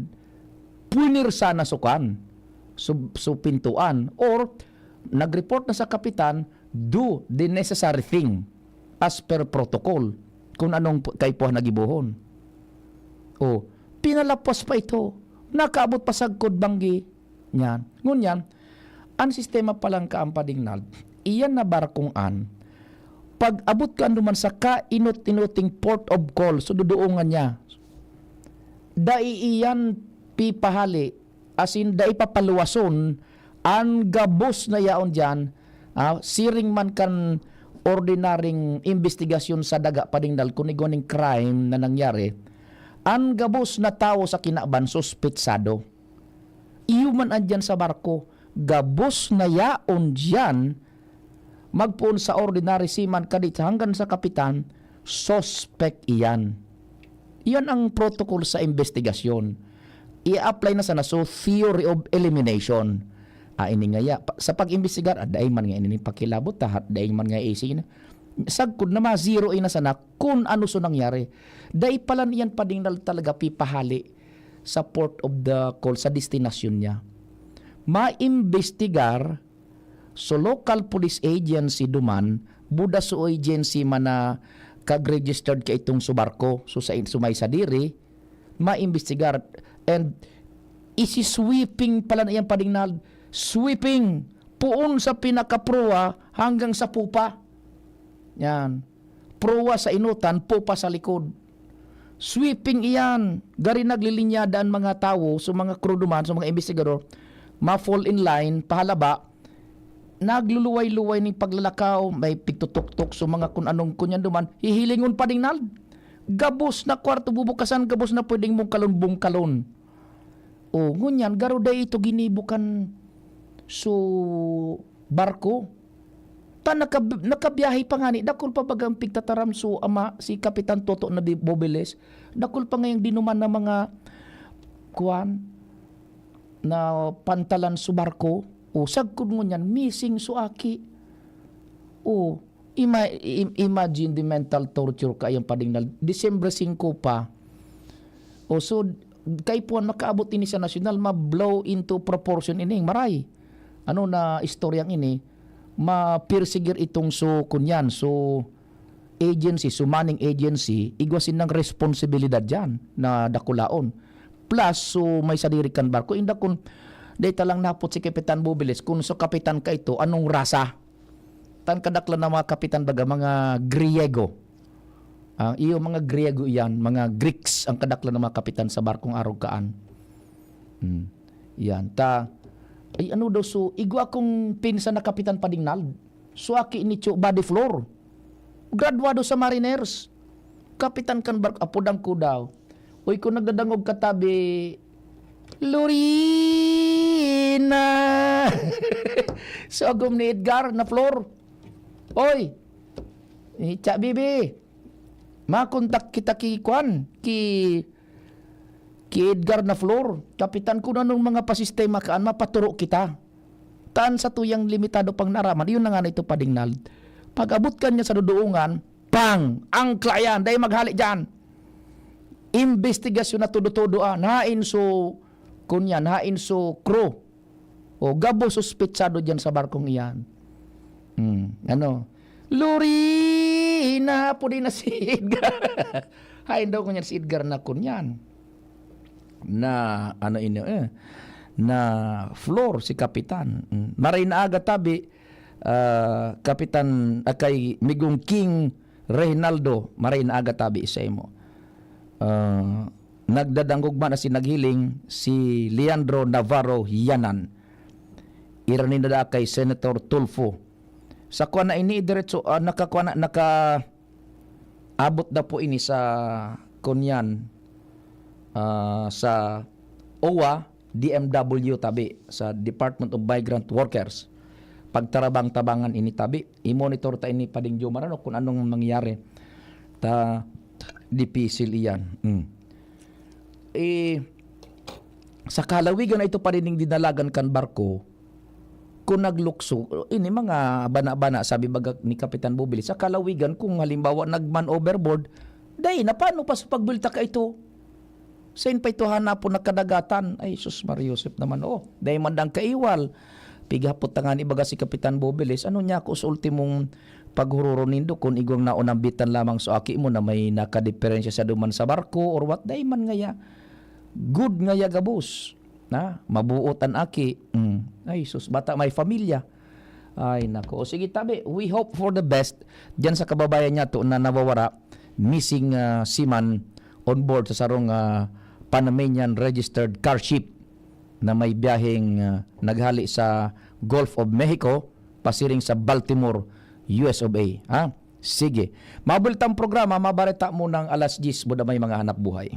puwinirsa na sukan, so, so pintuan, or nag-report na sa kapitan, do the necessary thing as per protocol, kung anong p-, kaipuhan na gibohon. O, pinalapwas pa ito, nakaabot pa sagkod banggi. Yan. Ngunyan, ang sistema palang kaampadingnal, iyan na barkong an, pag-abot kan duman sa kainot-inoting port of call, so duduongan niya. Dai iyan pipahali, as in, dai papaluwason an gabos na yaon diyan, ah, siring man kan ordinaryong imbestigasyon sa daga, Pading Nald, kun igwa ning crime na nangyari, an gabos na tawo sa kinaban, suspetsado. Iyo man an diyan sa barko, gabos na yaon diyan, magpoon sa ordinary seaman kadi hanggang sa kapitan, suspek iyan. Iyan ang protocol sa imbestigasyon. I-apply na sana, so, theory of elimination. Ah, ini ngaya, pa- sa pag-imbestigar, ah, dai man nga ini pakilabot, ta, dai man nga isi na. Sagkod na ma-zero na sana kun ano so nangyari. Dai pala niyan Pading Nald talaga pipahali sa port of the call, sa destinasyon niya. Maimbestigar so local police agency duman, buda so agency man na kag-registered ka itong so barko, so sa, so may sadiri, maimbestigar. And isi-sweeping pala na iyang Pading Nald, sweeping, poon sa pinakaproa hanggang sa pupa. Yan. Proa sa inotan, pupa sa likod. Sweeping iyan. Gari naglilinyada an mga tawo, so mga crew duman, so mga imbestigador, ma-fall in line, pahalaba, nagluluway-luway ning paglalakaw, may pigtutuktok, so mga kun anong kunyan duman, hihilingon Pading Nald. Gabos na kwarto bubukasan, gabos na pwedeng bungkalon-bungkalon. O, ngunyan, garo dai ito ginibo kan so barko. Ta nakab-, nakabiyahe pa ngani, dakul pa bagang pigtataram so ama, si Kapitan Toto na bi-, Bobeles. Dakul pa ngayang dinuman na mga, kuwan, na pantalan so barko. O, sagkod ngunyan, missing so aki. O, ima-, im-, imagine the mental torture kaiyan Pading Nald. Disyembre singko pa. O, so, kaipuhan makaabot ini sa nasyonal, ma-blow into proportion ining maray. Ano na istoryang ini, mapersigir itong so, kunyan, so agency, so manning agency, igwa sinang responsibilidad diyan na dakulaon. Plus, so may sadiri kan barko. Inda kun dai ta lang napot si Kapitan Bobeles, kun so kapitan ka ito, anong rasa? Tan kadaklan na mga kapitan baga, mga Griego. Ang iyo mga Griego iyan, mga Greeks, ang kadaklan na mga kapitan sa barkong arog kaan. Hmm. Yan. Ta, ay ano daw, so, igwa akong pinsan na kapitan Pading Nald. So, aki ni Cho, body floor. Graduado sa Mariners. Kapitan kan barko, apodan ko daw. Uy, kung nagdadangog ka tabi, Lorena! So, agom ni Edgar na floor. Oy! Eh, Cha, bibi! Makontak kita ki, kwan, ki, ki Edgar na floor. Kapitan, kung anong mga pasistema kaan, mapaturo kita. Taan sa tuyang limitado pang naaraman, iyon na nga na ito, Pading Nald. Pag-abot ka niya sa duduungan, pang! Angkla yan! Dai maghali dyan! Imbestigasyon na todo-todo, ah. Nain so, kunyan, nain so crew. O, gabo suspetsado diyan sa barkong iyan. Hmm, ano? Lorena, pwede na si Edgar. Hain daw kunyan si Edgar na kunyan. Na, ano ini, eh, na floor si Kapitan. Hmm. Maray na aga tabi, ah, Kapitan, ah, kay Migong King Reynaldo, maray na aga tabi sa imo. Ah, nagdadangog man asin naghiling si Leandro Navarro Yanan. Ira ninda kay Senator Tulfo. Sa kuwan na ini, diretso, ah, nakakuwan na, naka-, abot na po ini sa kunyan, ah, sa O W A, D M W tabi, sa Department of Migrant Workers. Pagtarabang-tabangan ini tabi. I-monitor ta ini, Pading Jomar, ano, kung anong mangyayari. Ta, dipisil iyan. Mm. Eh, sa kalawigan na ito, Pading, dinalagan kan barko, kung naglukso, ini mga bana-bana, sabi baga ni Kapitan Bobili, sa kalawigan, kung halimbawa nagman overboard, dai na, paano pa sa pagbulta ka ito? Sain pa ito hanapon na kadagatan? Ay, sus, Maria Josep naman, oh. Dai man dang kaiwal. Pighapot ta ngani baga si Kapitan Bobeles, ano niya ako sa ultimong paghururon nindo kun igwang naunambitan lamang sa aki mo na may nakadiperensya sa duman sa barko or what? Dai man ngaya. Good ngaya gabos. Na, mabuot an aki. Mm. Ay, sus, bata may pamilya. Ay, nako. O sige, tabi, we hope for the best diyan sa kababayan niyato na nawawara, missing, ah, seaman on board sa sarong, ah, Panamanian registered car ship na may biyaheng, ah, naghali sa Gulf of Mexico, pasiring sa Baltimore, U S of A. Ha? Sige. Mabulit ang programa, mabareta mo ng alas diyes, buda may mga hanap buhay.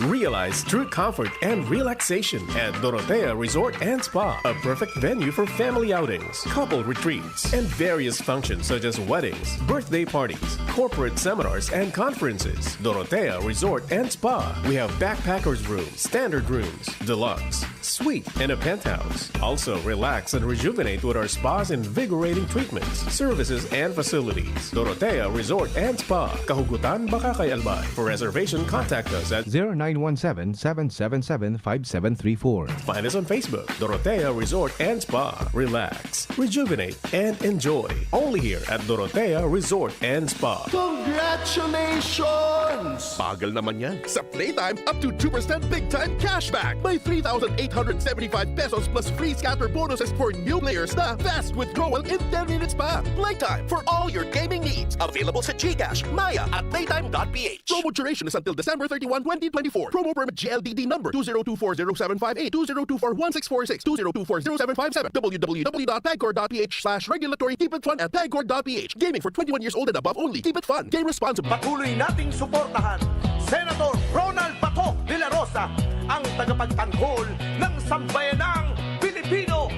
Realize true comfort and relaxation at Dorotea Resort and Spa, a perfect venue for family outings, couple retreats, and various functions such as weddings, birthday parties, corporate seminars, and conferences. Dorotea Resort and Spa. We have backpackers room, standard rooms, deluxe, suite, and a penthouse. Also, relax and rejuvenate with our spa's invigorating treatments, services, and facilities. Dorotea Resort and Spa, Kahugutan, Bacacay, Albay. For reservation, contact us at zero nine one seven, seven seven seven, five seven three four. Find us on Facebook, Dorotea Resort and Spa. Relax, rejuvenate, and enjoy. Only here at Dorotea Resort and Spa. Congratulations! Bagal naman yan. Sa Playtime, up to two percent big time cashback. May three thousand eight hundred seventy-five pesos plus free scatter bonuses for new players na fast withdrawal in ten minutes pa. Playtime for all your gaming needs. Available sa GCash, Maya at playtime.ph. Promo duration is until December thirty-one, twenty twenty-four. Promo permit GLDD number two zero two four zero seven five eight, two zero two four one six four six, two zero two four zero seven five seven, www.pagcor.ph slash regulatory. Keep it fun at pagcor.ph. Gaming for twenty-one years old and above only. Keep it fun. Game responsibly. Patuloy nating suportahan Senator Ronald Bato de la Rosa, ang tagapagtanggol ng sambayanang Pilipino.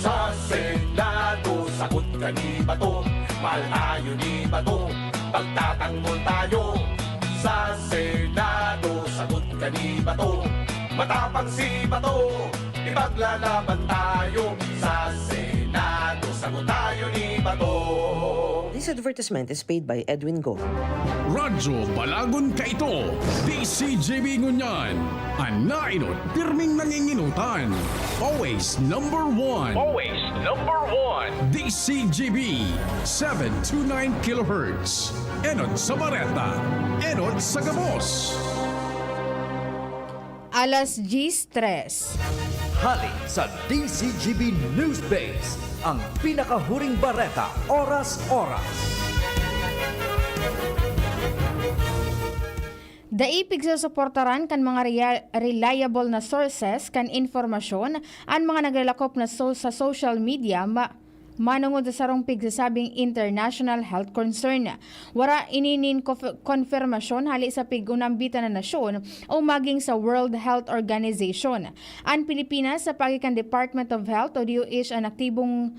Sa Senado, sagot ka ni Bato. Mahal tayo ni Bato. Pagtatanggol tayo. Sa Senado, sagot ka ni Bato. Matapang si Bato. Ipaglalaban tayo. Sa Senado, sagot tayo ni Bato. This advertisement is paid by Edwin Go. Radyo Balagon Kaito, D C G B Ngunyan, an nainot pirming nanginginutan. Always number one. Always number one. D C G B, seven two nine kilohertz. Enot sa bareta, enot sa gabos. Alas diyes tres. Hali sa D C G B News Base, ang pinakahuring bareta, oras-oras. Dai pigsusuportaran kan mga rea- reliable na sources kan impormasyon an mga naglalakop na so- sa social media ma- manongod sa sarong pigsasabing international health concern. Wara ini nin kof- konfirmasyon hali sa pig-unambitan na nasyon o maging sa World Health Organization. An Pilipinas, sa paagi kan Department of Health o D O H an aktibong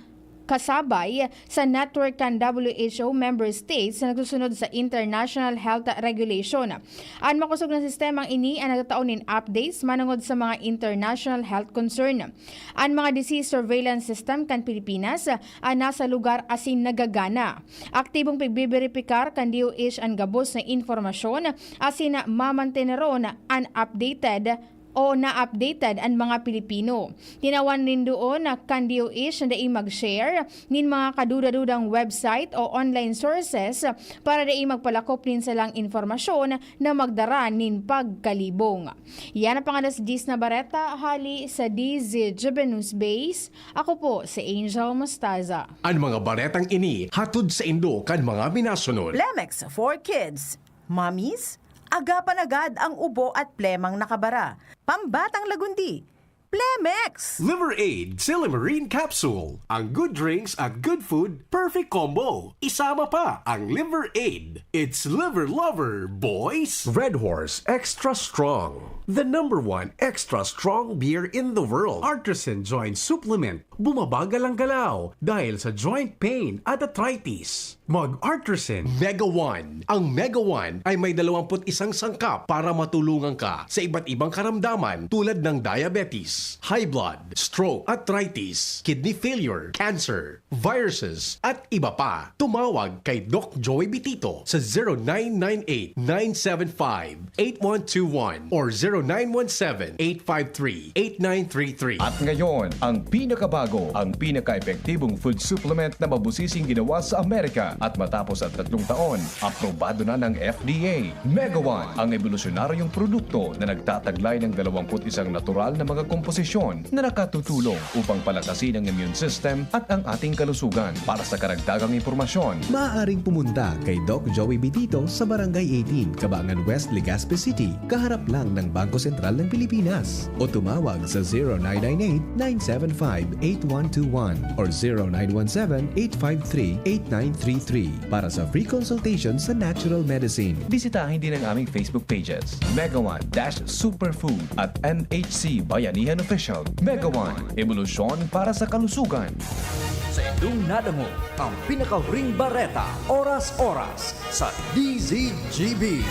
kasabay sa network kan W H O member states na nagsusunod sa international health regulation. An makosog na sistemang ini an nagtatao nin updates manongod sa mga international health concern. An mga disease surveillance system kan Pilipinas an nasa lugar asin nagagana. Aktibong pigbiberipikar kan D O H an gabos na impormasyon asin mamanteneron an updated o na-updated an mga Pilipino. Tinawan nin duon na kan D O H na dai mag-share nin mga kaduda-dudang website o online sources para dai magpalakop nin salang impormasyon na magdara nin pagkalibong. Yan ang pangalas diyes na bareta hali sa D Z Juvenus Base. Ako po si Angel Mostaza. An mga baretang ini hatod sa indo kan mga minasunod. Plemex for Kids. Mommies, agapan agad ang ubo at plemang nakabara. Pambatang lagundi. Plemex! Liver Aid Silymarin Capsule. Ang good drinks at good food, perfect combo. Isama pa ang Liver Aid. It's Liver Lover, boys! Red Horse Extra Strong. The number one extra strong beer in the world. Artisan Joint Supplement. Bumabagal ang galaw dahil sa joint pain at arthritis. Mag-Artisan. Mega One. Ang Mega One ay may dalawampu't isang sangkap para matulungan ka sa iba't ibang karamdaman tulad ng diabetes, high blood, stroke, arthritis, kidney failure, cancer, viruses, at iba pa. Tumawag kay Doc Joey Bitito sa zero nine nine eight, nine seven five, eight one two one or zero nine one seven, eight five three, eight nine three three. At ngayon, ang pinakabago, ang pinaka-epektibong food supplement na mabusising ginawa sa Amerika at matapos ang tatlong taon, aprobado na ng F D A. Mega One, ang ebolusyonaryong produkto na nagtataglay ng dalawampu't isang natural na mga komponente posisyon na nakatutulong upang palakasin ang immune system at ang ating kalusugan. Para sa karagdagang impormasyon, Maaaring pumunta kay Doc Joey Bitito sa Barangay eighteen, Cabangan West, Legazpi City, kaharap lang ng Bangko Sentral ng Pilipinas. O tumawag sa zero nine nine eight, nine seven five, eight one two one or zero nine one seven, eight five three, eight nine three three para sa free consultation sa natural medicine. Bisitahin din ang aming Facebook pages, Mega One dash Superfood at M H C Bayanihan Official. Mega One, ebolusyon para sa kalusugan. Sa indong nadangog ang pinakahuring bareta, oras-oras sa D Z G B.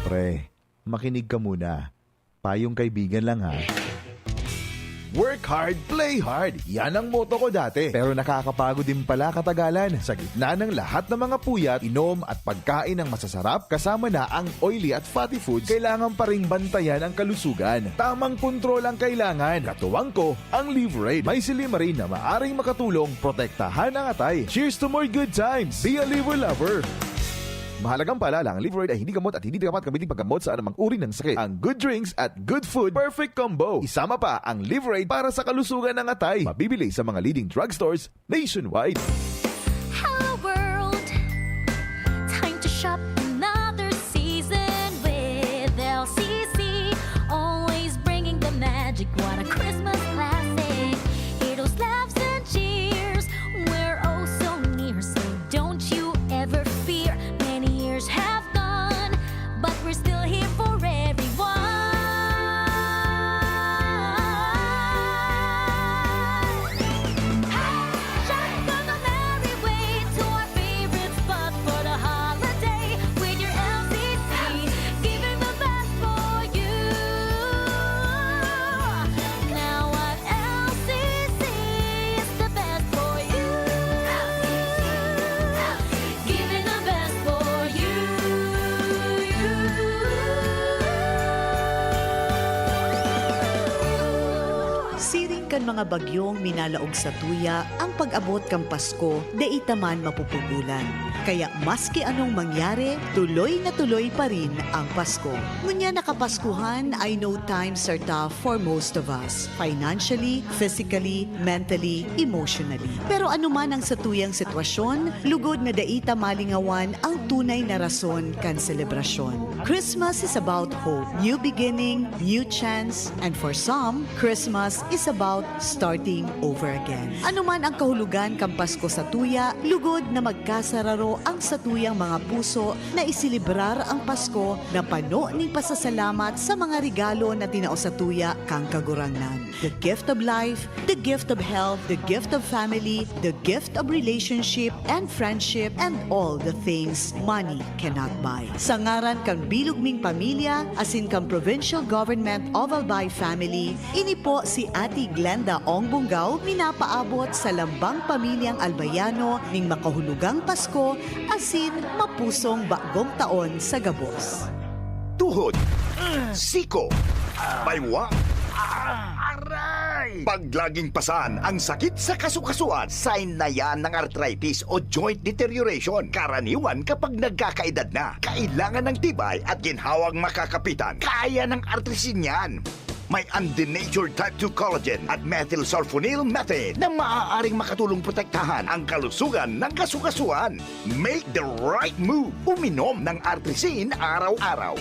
Pre, makinig ka muna. Payong kaibigan lang ha. Work hard, play hard. Yan ang motto ko dati. Pero nakakapagod din pala katagalan. Sa gitna ng lahat ng mga puyat, inom at pagkain ng masasarap, kasama na ang oily at fatty foods, kailangan pa ring bantayan ang kalusugan. Tamang kontrol ang kailangan. Katuwang ko, ang Liverade. May silymarin na maaring makatulong protektahan ang atay. Cheers to more good times! Be a Liver Lover! Mahalagang paalala, ang Liverade ay hindi gamot at hindi dapat gamitin paggamot sa anumang uri ng sakit. Ang good drinks at good food, perfect combo. Isama pa ang Liverade para sa kalusugan ng atay. Mabibili sa mga leading drugstores nationwide. Hello world! Time to shop another season with L C C. Always bringing the magic. What a Christmas classic! Heroes, laughs, and cheers. We're oh so near, so don't you ever fear. Many years have gone, but we're still here for everyone. Hey! Shop on the merry way to our favorite spot for the holiday with your L C C. Giving the best for you. Now at L C C is the best for you. Giving the best for you. Siring kan mga bagyong minalaog sa tuya, ang pag-abot kan Pasko dai ta man mapupugolan. Kaya maski anong mangyari, tuloy na tuloy pa rin ang Pasko. Ngunyan na Kapaskuhan, I know times are tough for most of us, financially, physically, mentally, emotionally. Pero anuman ang satuyang sitwasyon, lugod na dai ta malingawan ang tunay na rason kan selebrasyon. Christmas is about hope, new beginning, new chance, and for some, Christmas is about starting over again. Anuman ang kahulogan kan Pasko sa tuya, lugod na magkasararo ang satuyang mga puso na iselebrar ang Pasko na pano nin pasasalamat sa mga regalo na tinao sa tuya kan Kagurangnan. The gift of life, the gift of health, the gift of family, the gift of relationship and friendship, and all the things money cannot buy. Sa ngaran kan bilog ming pamilya, asin kan Provincial Government of Albay Family, ini po si Ate Glenda Ong Bunggaw, minapaabot sa lambang pamilyang Albayano ning makahulugang Pasko asin mapusong bagong taon sa gabos. Tuhod, siko, baywang, aray! Pag laging pasan ang sakit sa kasukasuan, sign na yan ng arthritis o joint deterioration. Karaniwan kapag nagkakaedad na, kailangan ng tibay at ginhawang makakapitan. Kaya ng Artrisin yan. May undenatured type two collagen at methylsulfonyl methane na maaaring makatulong protektahan ang kalusugan ng kasukasuan. Make the right move. Uminom ng Artrisin araw-araw.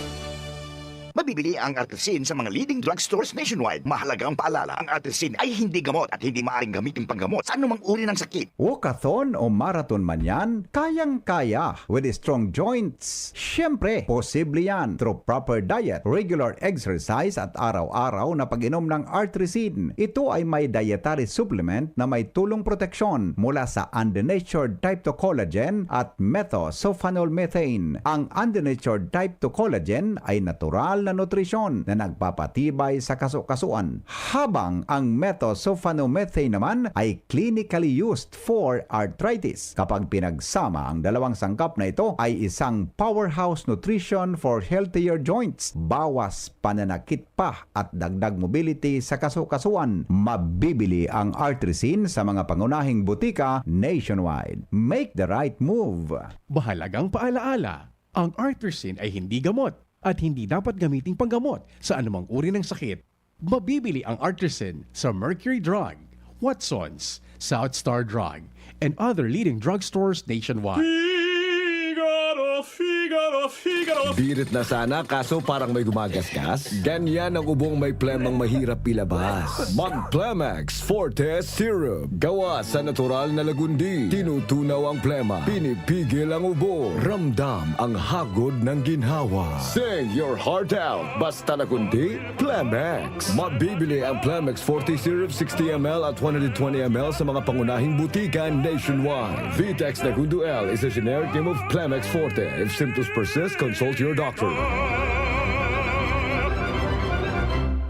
Mabibili ang Artrisin sa mga leading drugstores nationwide. Mahalagang paalala, ang Artrisin ay hindi gamot at hindi maaaring gamitin panggamot sa anumang uri ng sakit. Walkathon o marathon man yan, kayang-kaya with strong joints. Siyempre, posible yan through proper diet, regular exercise at araw-araw na pag-inom ng Artrisin. Ito ay may dietary supplement na may tulong proteksyon mula sa undenatured type two collagen at methylsulfonyl methane. Ang undenatured type two collagen ay natural na nutrisyon na nagpapatibay sa kasukasuan, habang ang methylsulfonomethane naman ay clinically used for arthritis. Kapag pinagsama ang dalawang sangkap na ito, ay isang powerhouse nutrition for healthier joints, bawas pananakit pa at dagdag mobility sa kasukasuan. Mabibili ang Artrisin sa mga pangunahing butika nationwide. Make the right move! Mahalagang paalaala, ang Artrisin ay hindi gamot. at hindi dapat gamiting panggamot sa anumang uri ng sakit. Mabibili ang Artisan sa Mercury Drug, Watson's, South Star Drug, and other leading drugstores nationwide. Figaro, Figaro, Figaro. Birit na sana kaso parang may gumagasgas. Ganyan ang ubong may plemang mahirap ilabas. Mag Plemex Forte Syrup. Gawa sa natural na lagundi. Tinutunaw ang plema. Pinipigil ang ubo. Ramdam ang hagod ng ginhawa. Sing your heart out. Basta lagundi, Plemex. Mabibili ang Plemex Forte Syrup sixty M L at one hundred twenty M L sa mga pangunahing butika nationwide. Vitex Nagundo L is a generic name of Plemex Forte. If symptoms persist, consult your doctor.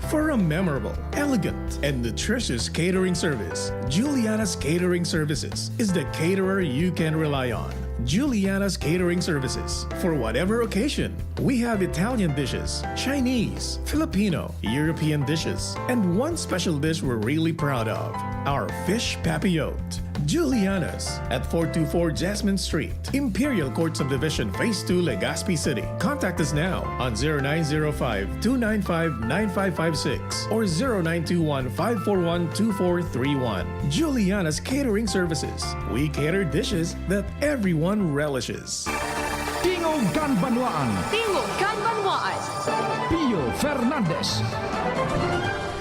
For a memorable, elegant, and nutritious catering service, Juliana's Catering Services is the caterer you can rely on. Juliana's Catering Services. For whatever occasion, we have Italian dishes, Chinese, Filipino, European dishes, and one special dish we're really proud of, our fish papillote. Juliana's at four two four Jasmine Street, Imperial Court Subdivision, Phase two, Legazpi City. Contact us now on zero nine zero five, two nine five, nine five five six or zero nine two one, five four one, two four three one. Juliana's Catering Services. We cater dishes that everyone relishes. Tingog kan Banwaan, Tingog kan Banwaan. Pio Fernandez.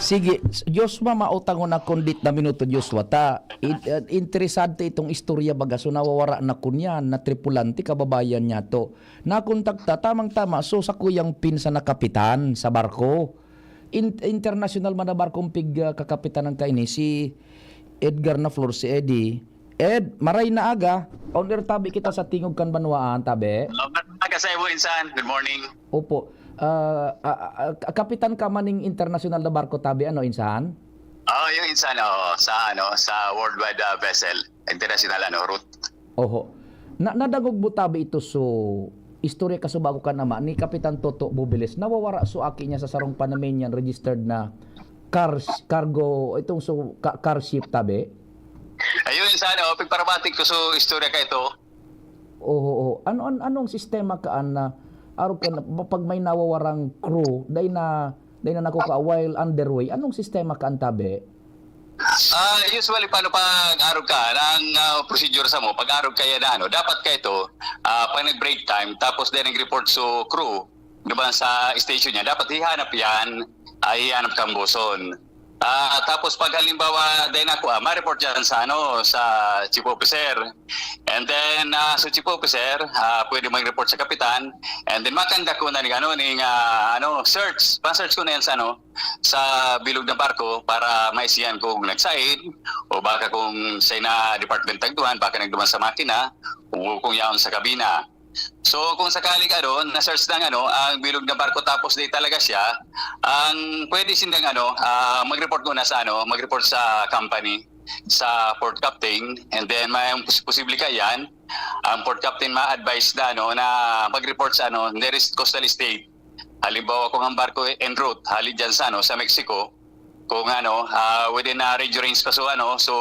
Sige, Joshua, mautangon akong dit na minuto, Joshua. Ta, in- uh, interesante itong istorya, baga. So, nawawara na kunyan na tripulante, kababayan niya to. Nakontakta, tamang-tama, so, sa kuyang pinsan na kapitan sa barko. In- international man na barkong pig, uh, kakapitanan kaini, si Edgar na Flor, si Eddie. Ed, maray na aga. On air tabi kita sa Tingog kan Banwaan, tabi. Aga sa imo, Insan. Good morning. Opo. Ah, ah, ah, kapitan ka maning internasyonal na barko tabi, ano, insan? Oo, yung Insan, oo, sa, ano, sa worldwide, ah, vessel, international, ano, route. Oho. Na, nadangog mo tabi ito, so, istorya ka, so, bago ka nama ni Kapitan Toto Bubiles, nawawara so aki niya sa sarong Panamanian registered na car, cargo, itong so, ka- car ship tabi? Ayun, Insan, oh, pagparabatik ko, so, istorya ka ito. Oho, oho. Ano, an- anong sistema kaan na arog ka na, pag may nawawarang crew, dai na, dai na nakukuha while underway, anong sistema kaan tabi? Ah, usually, paano pag-arog ka? Ang, ah, procedure sa mo, pag-arog ka yan, ano, dapat ka ito, ah, pag nag-break time, tapos din nag-report sa crew, diba, sa station niya, dapat hihanap yan, ah, hihanap kang boson. Ah, tapos pag halimbawa, dahil ako, ah, ma-report yan sa, ano, sa chief officer. And then, ah, sa chief officer, ah, pwede mag-report sa kapitan. And then, makanda ko na ning, ano, ning, ah, ano, search. Pa-search ko na yan sa, ano, sa bilog ng barko para maisihan kung nagsaid o baka kung sa ina department nagduman, baka nagduman sa makina o kung yaon sa kabina. So, kung sakali, ano, na-search ng, ano, ang bilog ng barko tapos di talaga siya, ang pwede sindang, ano, ah, mag-report muna sa, ano, mag-report sa company, sa port captain, and then may pos- posible ka yan, ang port captain ma-advise na, ano, na mag-report sa, ano, nearest coastal state. Halimbawa, kung ang barko en route, hali dyan sa, ano, sa Mexico, kung, ano, ah, within, ah, radio range pa, so, ano, so,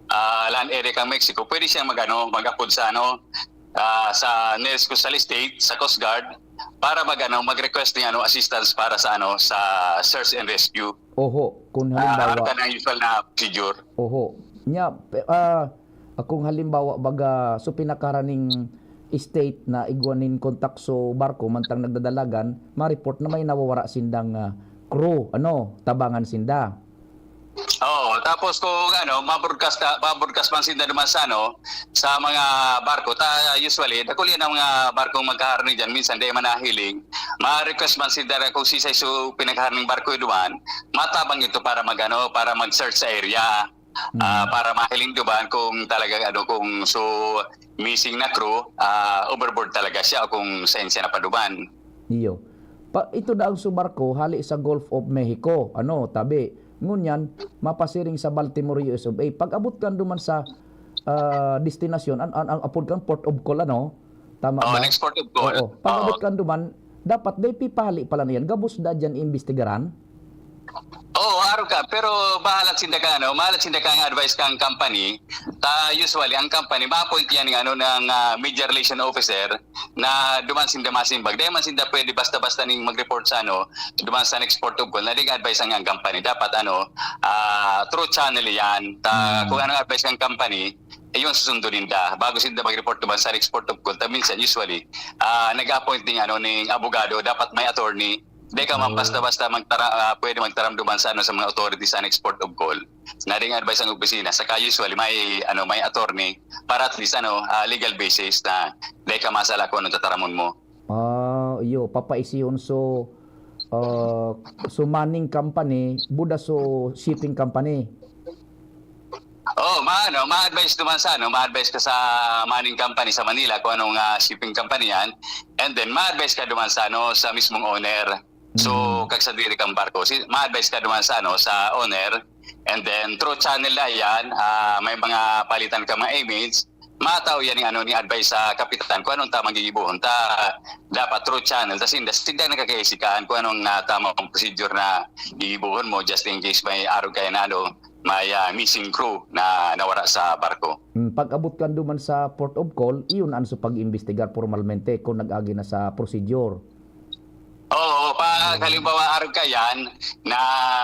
ah, land area kang Mexico, pwede siyang mag, ano, mag-apod sa, ano, ah, sa nearest coastal state, sa Coast Guard, para mag, ano, mag-request ng, ano, assistance para sa, ano, sa search and rescue. Oho, kung Ah, halimbawa, ano ka na usual na procedure? Oho. Nya, pe- ah, kung halimbawa, baga, so pinakaraning state na igwa nin kontak so barko, mantang nagdadalagan, ma-report na may nawawara sindang, ah, crew, ano, tabangan sinda. Oo, tapos kung, ano, ma-broadcast, na, ma-broadcast man sinda naman sa, ano, sa mga barko, ta usually, dakuli ang mga barkong magkaharani dyan, minsan di man nahiling, ma-request man sinda na kung sisay so pinagkaharning barko duman, matabang ito para mag-ano, para mag-search sa area. Ah, para mahiling duman kung talaga, ano, kung so missing na crew, ah, overboard talaga siya o kung saan siya napaduman. Iyo. Pa, ito daang so barko hali sa Gulf of Mexico, ano, tabi. Ngunyan, mapasiring sa Baltimore, U S of A. Pag-abot kan duman sa, ah, destinasyon, an, an, ang apod kan port of call, ano? Tama Oh, ba? Next port of call. Oo. Pag-abot Oo. Kan duman, dapat day pipahali pala niyan. Gabos da dyan imbestigaran? Oo, Arog ka, pero mahalat sinda ka, ano, mahalat sinda ka nga advice kang company. Ta, usually, ang company, ma-appoint yan ng, ano, ng, ah, media relation officer na duman sinda masimbag. Dahil man sinda pwede basta-basta ning mag-report sa, ano, duman sa next port of call, na di advice ang, ang company. Dapat, ano, ah, through channel yan. Ta, Mm. kung anong advice ng company, eh, yun susundo ninda. Bago sinda mag-report duman sa next port of call, ta minsan, usually, ah, nag-appoint ning, ano, ning abogado, dapat may attorney. Di ka man Oh. basta-basta magtara-, ah, pwede magtaram duman sa, ano, sa mga authorities sa next port of call. Na ding advice ang opisina, saka usually may, ano, may attorney para at least, ano, ah, legal basis na di ka masala kung anong tataramon mo. Ah, iyo, papaisihon. So, ah, so manning company, buda so shipping company. Oh, ma-, ano, ma-advise duman sa, ano, ma-advise ka sa manning company sa Manila kung anong, ah, shipping company yan. And then, ma-advise ka duman sa, ano, sa mismong owner. So, Mm. kag sa diri kang barko, si, ma-advise ka duman sa, ano, sa owner. And then, through channel na yan, ah, may mga palitan ka mga image, matao yan ni, ano, ni advice sa kapitan kung anong tamang gigibohon. Ta, dapat through channel, tas sinda, sinda nakakaisikan kung anong, ah, tamang procedure na gigibohon mo just in case may arog kayo na, ano, may, ah, missing crew na nawara sa barko. Hmm, pag-abot kan duman sa port of call, iyon an so pag-imbestigar pormalmente kung nag-agi na sa procedure. Oo, pag Oo. halimbawa, arog ka yan, na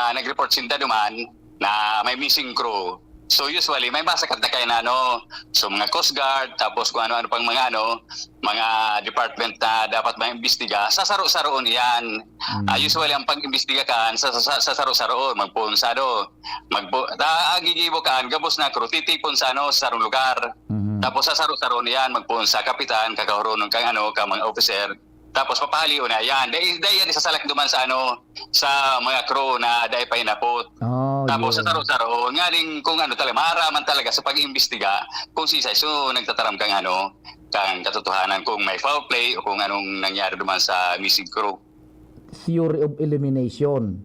nag-report sinda duman na may missing crew. So, usually, may masakat na kayo na, ano, so, mga Coast Guard, tapos kung ano-ano pang mga, ano, mga department na dapat maimbestiga, sasaro-saroon iyan. Mm. Ah, usually, ang pag-imbestiga kan, sa, sa, sa, sasaro-saroon, magpoon sa, ano, magpo-, ta-, ang gigibo kan, gabos na crew, titipon sa, ano, sa sarong lugar. Mhm. Tapos, sasaro-saroon iyan, magpoon sa kapitan, kakahuronon kang, ano, kang mga officer. Tapos, papahalion na iyan. Dai, dai yan isasalak duman sa, ano, sa mga crew na dai pa inapot. Oh, Tapos, yun. sasaro-saroon. Nganing kung ano talaga, maaraman talaga sa pag-iimbestiga kung sisay so nagtataram kang, ano, kang katotohanan, kung may foul play o kung anong nangyari duman sa missing crew. Theory of elimination.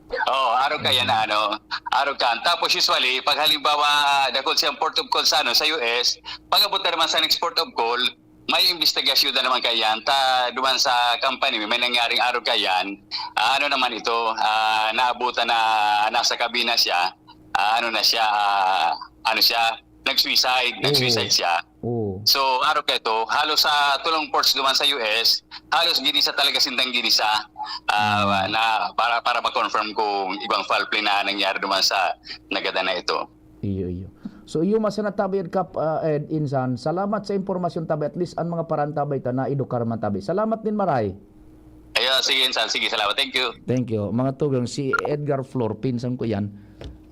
Oo, arog ka yan, Mm. ano, arog ka. Tapos usually, pag halimbawa, dakul siyang port of call sa, ano, sa U S, pag-abot na naman sa next port of call, may imbestigasyon na naman kaiyan. Ta, duman sa company, may nangyaring arog kaiyan. Ah, ano naman ito, ah, naabutan na nasa kabina siya. Ah, ano na siya, ah, ano siya, nag-suicide, Oo. nag-suicide siya. Oo. So, arog ka ito, halos sa tulong ports duman sa U S, halos ginisa talaga sindang ginisa, ah, Mm. na para, para ma-confirm kung ibang foul play na nangyari duman sa nagadan na ito. Iyo, iyo. So, iyo, masa na tabi, Kap, ah, Ed, insan. Salamat sa impormasyon tabi. At least, ang mga paraan tabi ta, naedukar man tabi. Salamat din, maray. Ayo, sige, insan. Sige, salamat. Thank you. Thank you. Mga tugang, si Edgar Flor, pinsan ko yan.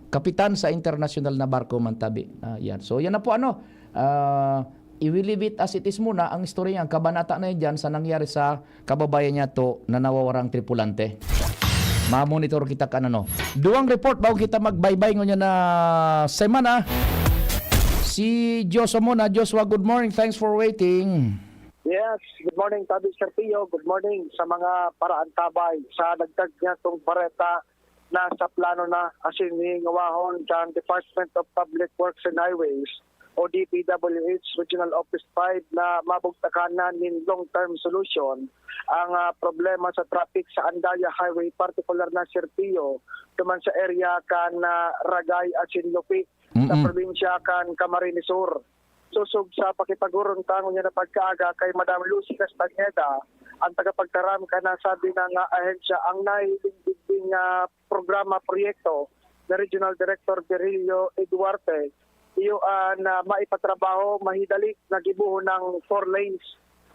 Kapitan sa internasyonal na barko man tabi. Ah, yan. So, yan na po, ano, ah, i-will leave it as it is muna. Ang istorya niyan, kabanata na yan dyan sa nangyari sa kababayan niya to na nawawarang tripulante. Ma-monitor kita kan ano. Duwang report bago kita magbaybay ngunyan na semana. Si Joshua muna. Joshua, good morning. Thanks for waiting. Yes, good morning, Tabi Serpio. Good morning sa mga paraantabay. Sa dagdag niya tong bareta, nasa plano na asin hingawahon kan Department of Public Works and Highways o D P W H Regional Office five na mabugtakan na nin long-term solution ang, ah, problema sa traffic sa Andaya Highway, partikular na Sirpio, duman sa area kan, ah, Ragay asin Lupi sa Mm-mm. probinsya kan Camarines Sur. Sosog sa pakipaguruntangon niya na pagkaaga kay Madam Lucy Castañeda, ang tagapagtaram kan nasabi na nga ahensya, ang nahiling digding, ah, programa proyekto ni Regional Director Virilio Eduarte, iyo, ah, na maipatrabaho mahidali na gibohon ng four lanes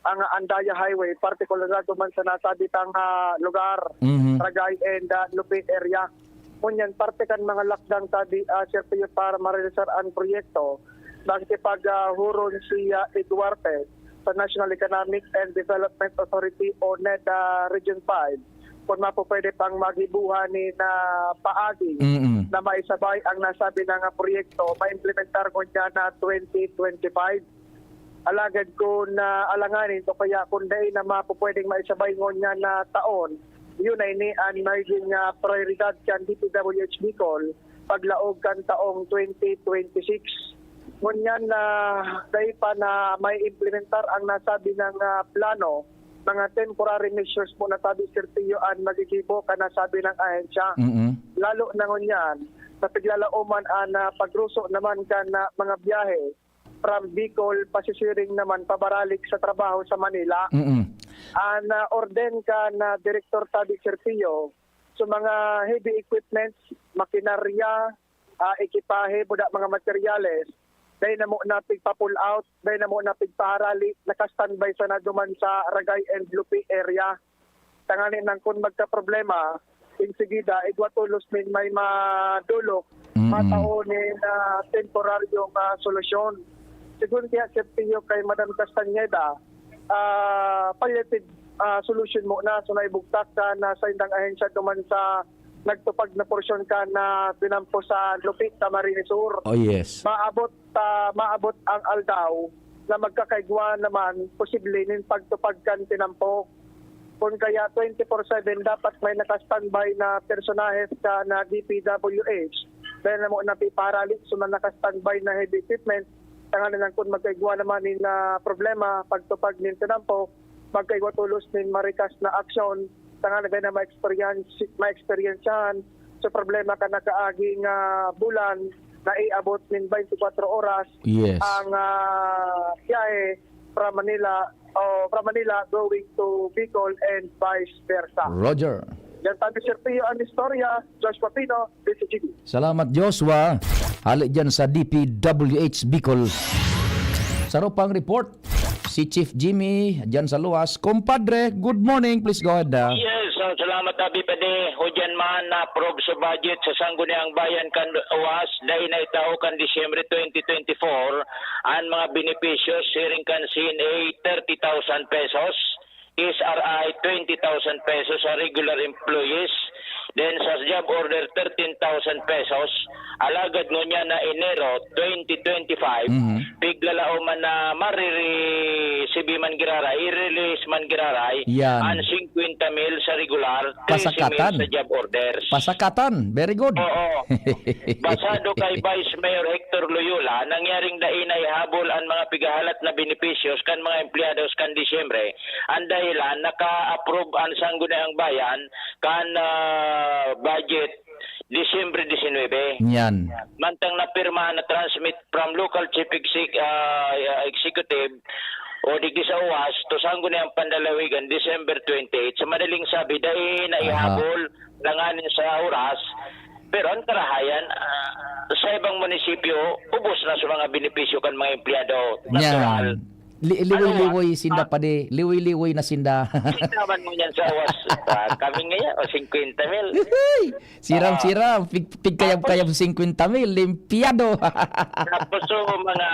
ang Andaya Highway, partikular na duman sa nasabi tang, ah, lugar, Mhm. Ragay and, ah, Lupi area. Ngunyan, parte kan mga lakdang tabi, ah, Sir Pio, para marealisar ang proyekto, nakikipag, ah, huron si, ah, Eduarte sa National Economic and Development Authority o NEDA Region five, kung mapupwede pang maghibuhan ni na paagi Mm-mm. na maisabay ang nasabi na nga proyekto, maimplementar ngunyan na twenty twenty-five. Alagad kung, ah, alanganin o kaya kung dai na mapupwedeng maisabay ngunyan na taon, yun ay ni ang magiging, ah, prioridad kan D P W H Bicol paglaog kan taong twenty twenty-six. Ngunyan na dai pa na maiimplementar ang nasabi na, ah, plano, mga temporary measures po na sabi, Sir Tio, ang magigibo kan nasabi na ahensya. Mm-mm. lalo na ngunyan sa piglalaoman an, ah, pagruso naman kan, ah, mga biyahe from Bicol, pasisiring naman pabaralik sa trabaho sa Manila. Mm. An, ah, orden kan, ah, Direktor Tabi Serpio, so mga heavy equipments, makinarya, ah, ekipahe, buda mga materyales, dai na mo na pigpa-pull out, dai na mo na pigpaharali, naka-standby sana duman sa Ragay and Lupi area. Tanganing kun magkaproblema, insigida, igwa tolos nin may madolok, Mm. matao nin, ah, temporaryong, ah, solusyon. Sigon kaya Serpio kay Madam Castañeda, ah, palliative, ah, solution mo na. So, naibugtak ka na sa indang ahensya duman sa nagtupag na porsyon ka na tinampo sa Lupit, Camarines Sur. Oh, yes. Maabot, ah, maabot ang aldaw na magkakaigwa naman posible nin pagtupag kan tinampo. Kun kaya twenty-four seven dapat may naka-standby na personahe sa na D P W H. Dahil na mo na piparali sa mga naka-standby na heavy equipment, tanganing kun magkaigwa naman nin, ah, problema, pagtupag nin tinampo, magkaigwa tolos nin marikas na aksyon, tanganing na ma-experience, ma-experiencehan sa problema kan nakaaging, ah, bulan na iabot nin twenty-four oras Yes. ang, ah, biyahe from Manila o from Manila going to Bicol and vice versa. Roger. Yan tabi, Sir Pio, ang istorya. Joshua Pino, D C G B. Salamat, Joshua. Hali dyan sa D P W H Bicol. Saro pang report, si Chief Jimmy, dyan sa Luwas. Compadre, good morning. Please go ahead, ah. Yes, ah, salamat, Abi Padi. O dyan man, na approve sa budget sa Sangguniang Bayan kan Luwas, dahil na itao kan Disyembre twenty twenty-four, ang mga benepisyo siring kan C N A, thirty thousand pesos, S R I, twenty thousand pesos sa regular employees, then sa job order, thirteen thousand pesos. Alagad ngunyan na Enero twenty twenty-five, Mhm. piglalaoman na mariresibi man giraray, i-release man giraray, Yan. ang singkwenta mil sa regular, trese mil Pasakatan. sa job orders. Pasakatan. Very good. Oo. Basado kay Vice Mayor Hector Loyola, nangyaring dai na ihabol ang mga pigahalat na benepisyos kan mga empleyados kan Disyembre. Ang dahilan, naka-approve ang Sangguniang Bayan kan, ah, budget Disyembre disinwebe. Yan. Mantang napirma na transmit from local chief exec-, ah, executive o digdi sa Luwas to Sangguniang Panlalawigan, December twenty-eight. Sa madaling sabi, dai na Aha. ihabol, tanganing sa oras. Pero ang karahayan, ah, sa ibang munisipyo, ubos na sa mga benepisyo kan mga empleyado. Yan. Natural. Li-, liwoy-liwoy Ano, sinda, ah? Padi. Liwoy-liwoy na sinda. Sinaman mo niyan sa Luwas. Ah, kami ngayon, o singkwenta mil. Hey! Siram, Ah. siram. Pig-, pigkayab-kayab Tapos singkwenta mil. Limpyado. Tapos, so, mga,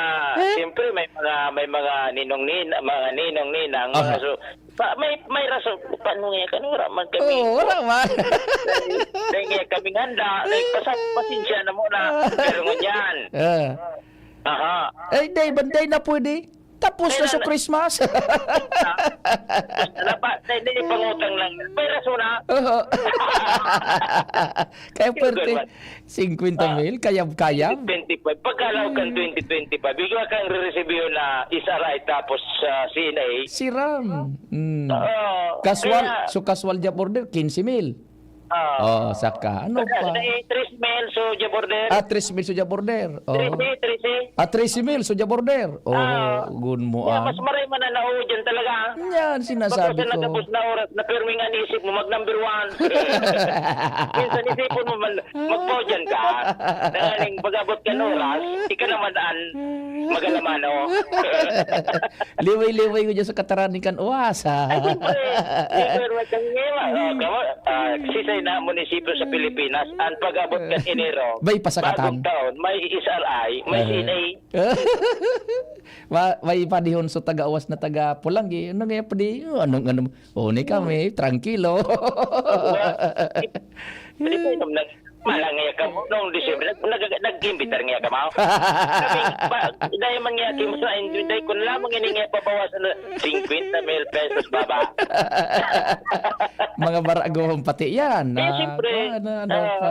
siyempre, may mga, may mga ninong nina-, mga ninong ninang, mga Aha. so, pa-, may, may rason. Paano nga, kano, wala man kami. Oo, wala man. Dahil, dahil nga kami handa, eh, pasa-, pasensya na muna. Pero ngunyan. Ah. Aha. Eh, di, banday na pwede. Tapos na Kailan sa na? Christmas. Wala pa, di, di, pangutang lang. May rason na. Oo. Kaya Yung pwerte, ganun. singkwenta mil, Ah. kayab-kayab. Twenty twenty-five. Pagkalaw kan Hmm. twenty twenty-five, bigla kang re-resibiyo na S R I tapos sa C N A. Siram. Hmm. Oo. Casual, Kaya so casual job order, quince mil. Ah. Oh, saka, ano Saka pa? sa tres mil, so job order. Ah, tres mil so job order. Oh. Trese, trese. Ah, trese mil so job order. Oh, Ah. gun mo, Yeah, ah. mas maray man na nauwi dyan talaga, ah. Yan, sinasabi Pagka sa ko. nagkapos na oras na pirming an isip mo, mag number one. Minsan isipon mo man, magpaudian ka. Nanganing pag-abot ka ng oras, ika naman an magalamano. Liway-liway ko dyan sa kataraning kan Luwas, ha? Ay, siyempre. Siyempre, may kangima. Oh, kamo, ah, sisay na munisipyo sa Pilipinas, ang pag-abot kan Enero, May pasakatan. bagong taon, may S R I, may Aha. C N A. Ma-, may padihon sa taga-Luwas na taga-Polangui. Ano nga pwede? Anong, ano? O, ni kami, trangkilo. Pwede ko inom ng Malang nga ka mo, noong December, nag-, nag-, nag-imbitar nga ka mo. Sabi, ba, dahil man nga ki mo sa inyo, dahil kung lamang ini nga pabawasan na fifty mil pesos baba. Mga baragohong pati yan. Eh, Ah, siyempre. ano, ano Ah, pa?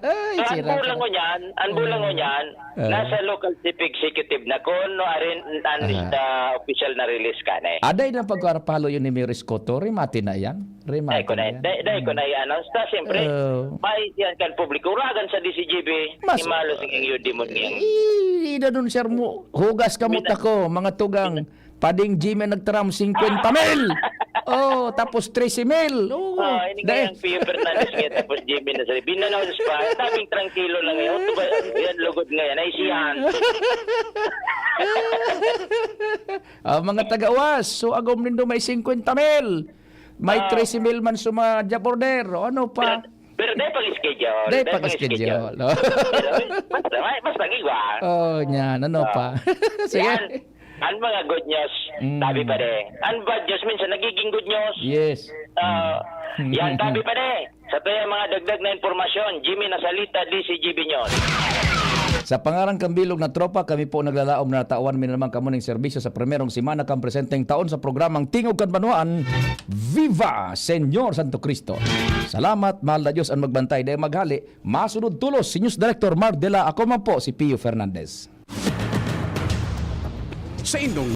Ay, So, ang sira bulang ka. ko niyan, ang bulang ko niyan, Ah. nasa local chief executive na ko, no, arin, an Aha. sa official na release ka na eh. Aday na pagkarapalo yun ni Mayor Scotto, remate na yan. Remate Dahil ko na, na yan. dahil, dahil ko na yan, ano, sa siyempre, Oh. may yan kan publiko, uragan sa D C G B, Mas- imalo sa king yun, demon niya. Eh, inanunsiyar mo, hugas ka mo Bina- tako, mga tugang, pading Jimmy nagtaram, fifty mil! Oh, tapos trese mil! Oh, Ah, ini dahil- kaya ang Pio Fernandez ngayon, tapos Jimmy na sa binanaw sa spa, tabing trangkilo lang ngayon. Ito ba, yan, lugod ngayon, ay siyan. Ah, mga taga-uwas, so agom nindo may fifty mil. May Ah. trese mil man suma job order. O ano pa? Pero, pero dahil pag-schedule. Dahil pag-schedule. Pero, basta, may, basta iwa. Oh, niyan. Ano Ah. pa? Sige. Yan. Ang mga good news, Mm. sabi pa rin. Ang bad news, minsan nagiging good news. Yes. Ah, yan, sabi pa rin. Sa tayo mga dagdag na impormasyon, Jimmy Nasalita, D C G B News. Sa pangarang Kambilog na Tropa, kami po naglalaom na natawan mi naman kamo ning serbisyo sa primerong semana kan presenteng taon sa programang Tingog kan Banwaan, Viva Señor Santo Cristo. Salamat, mahal na Diyos ang magbantay. Dahil maghali, masunod tulos si News Director Mar Dela. Ako man po si Pio Fernandez. Sa indong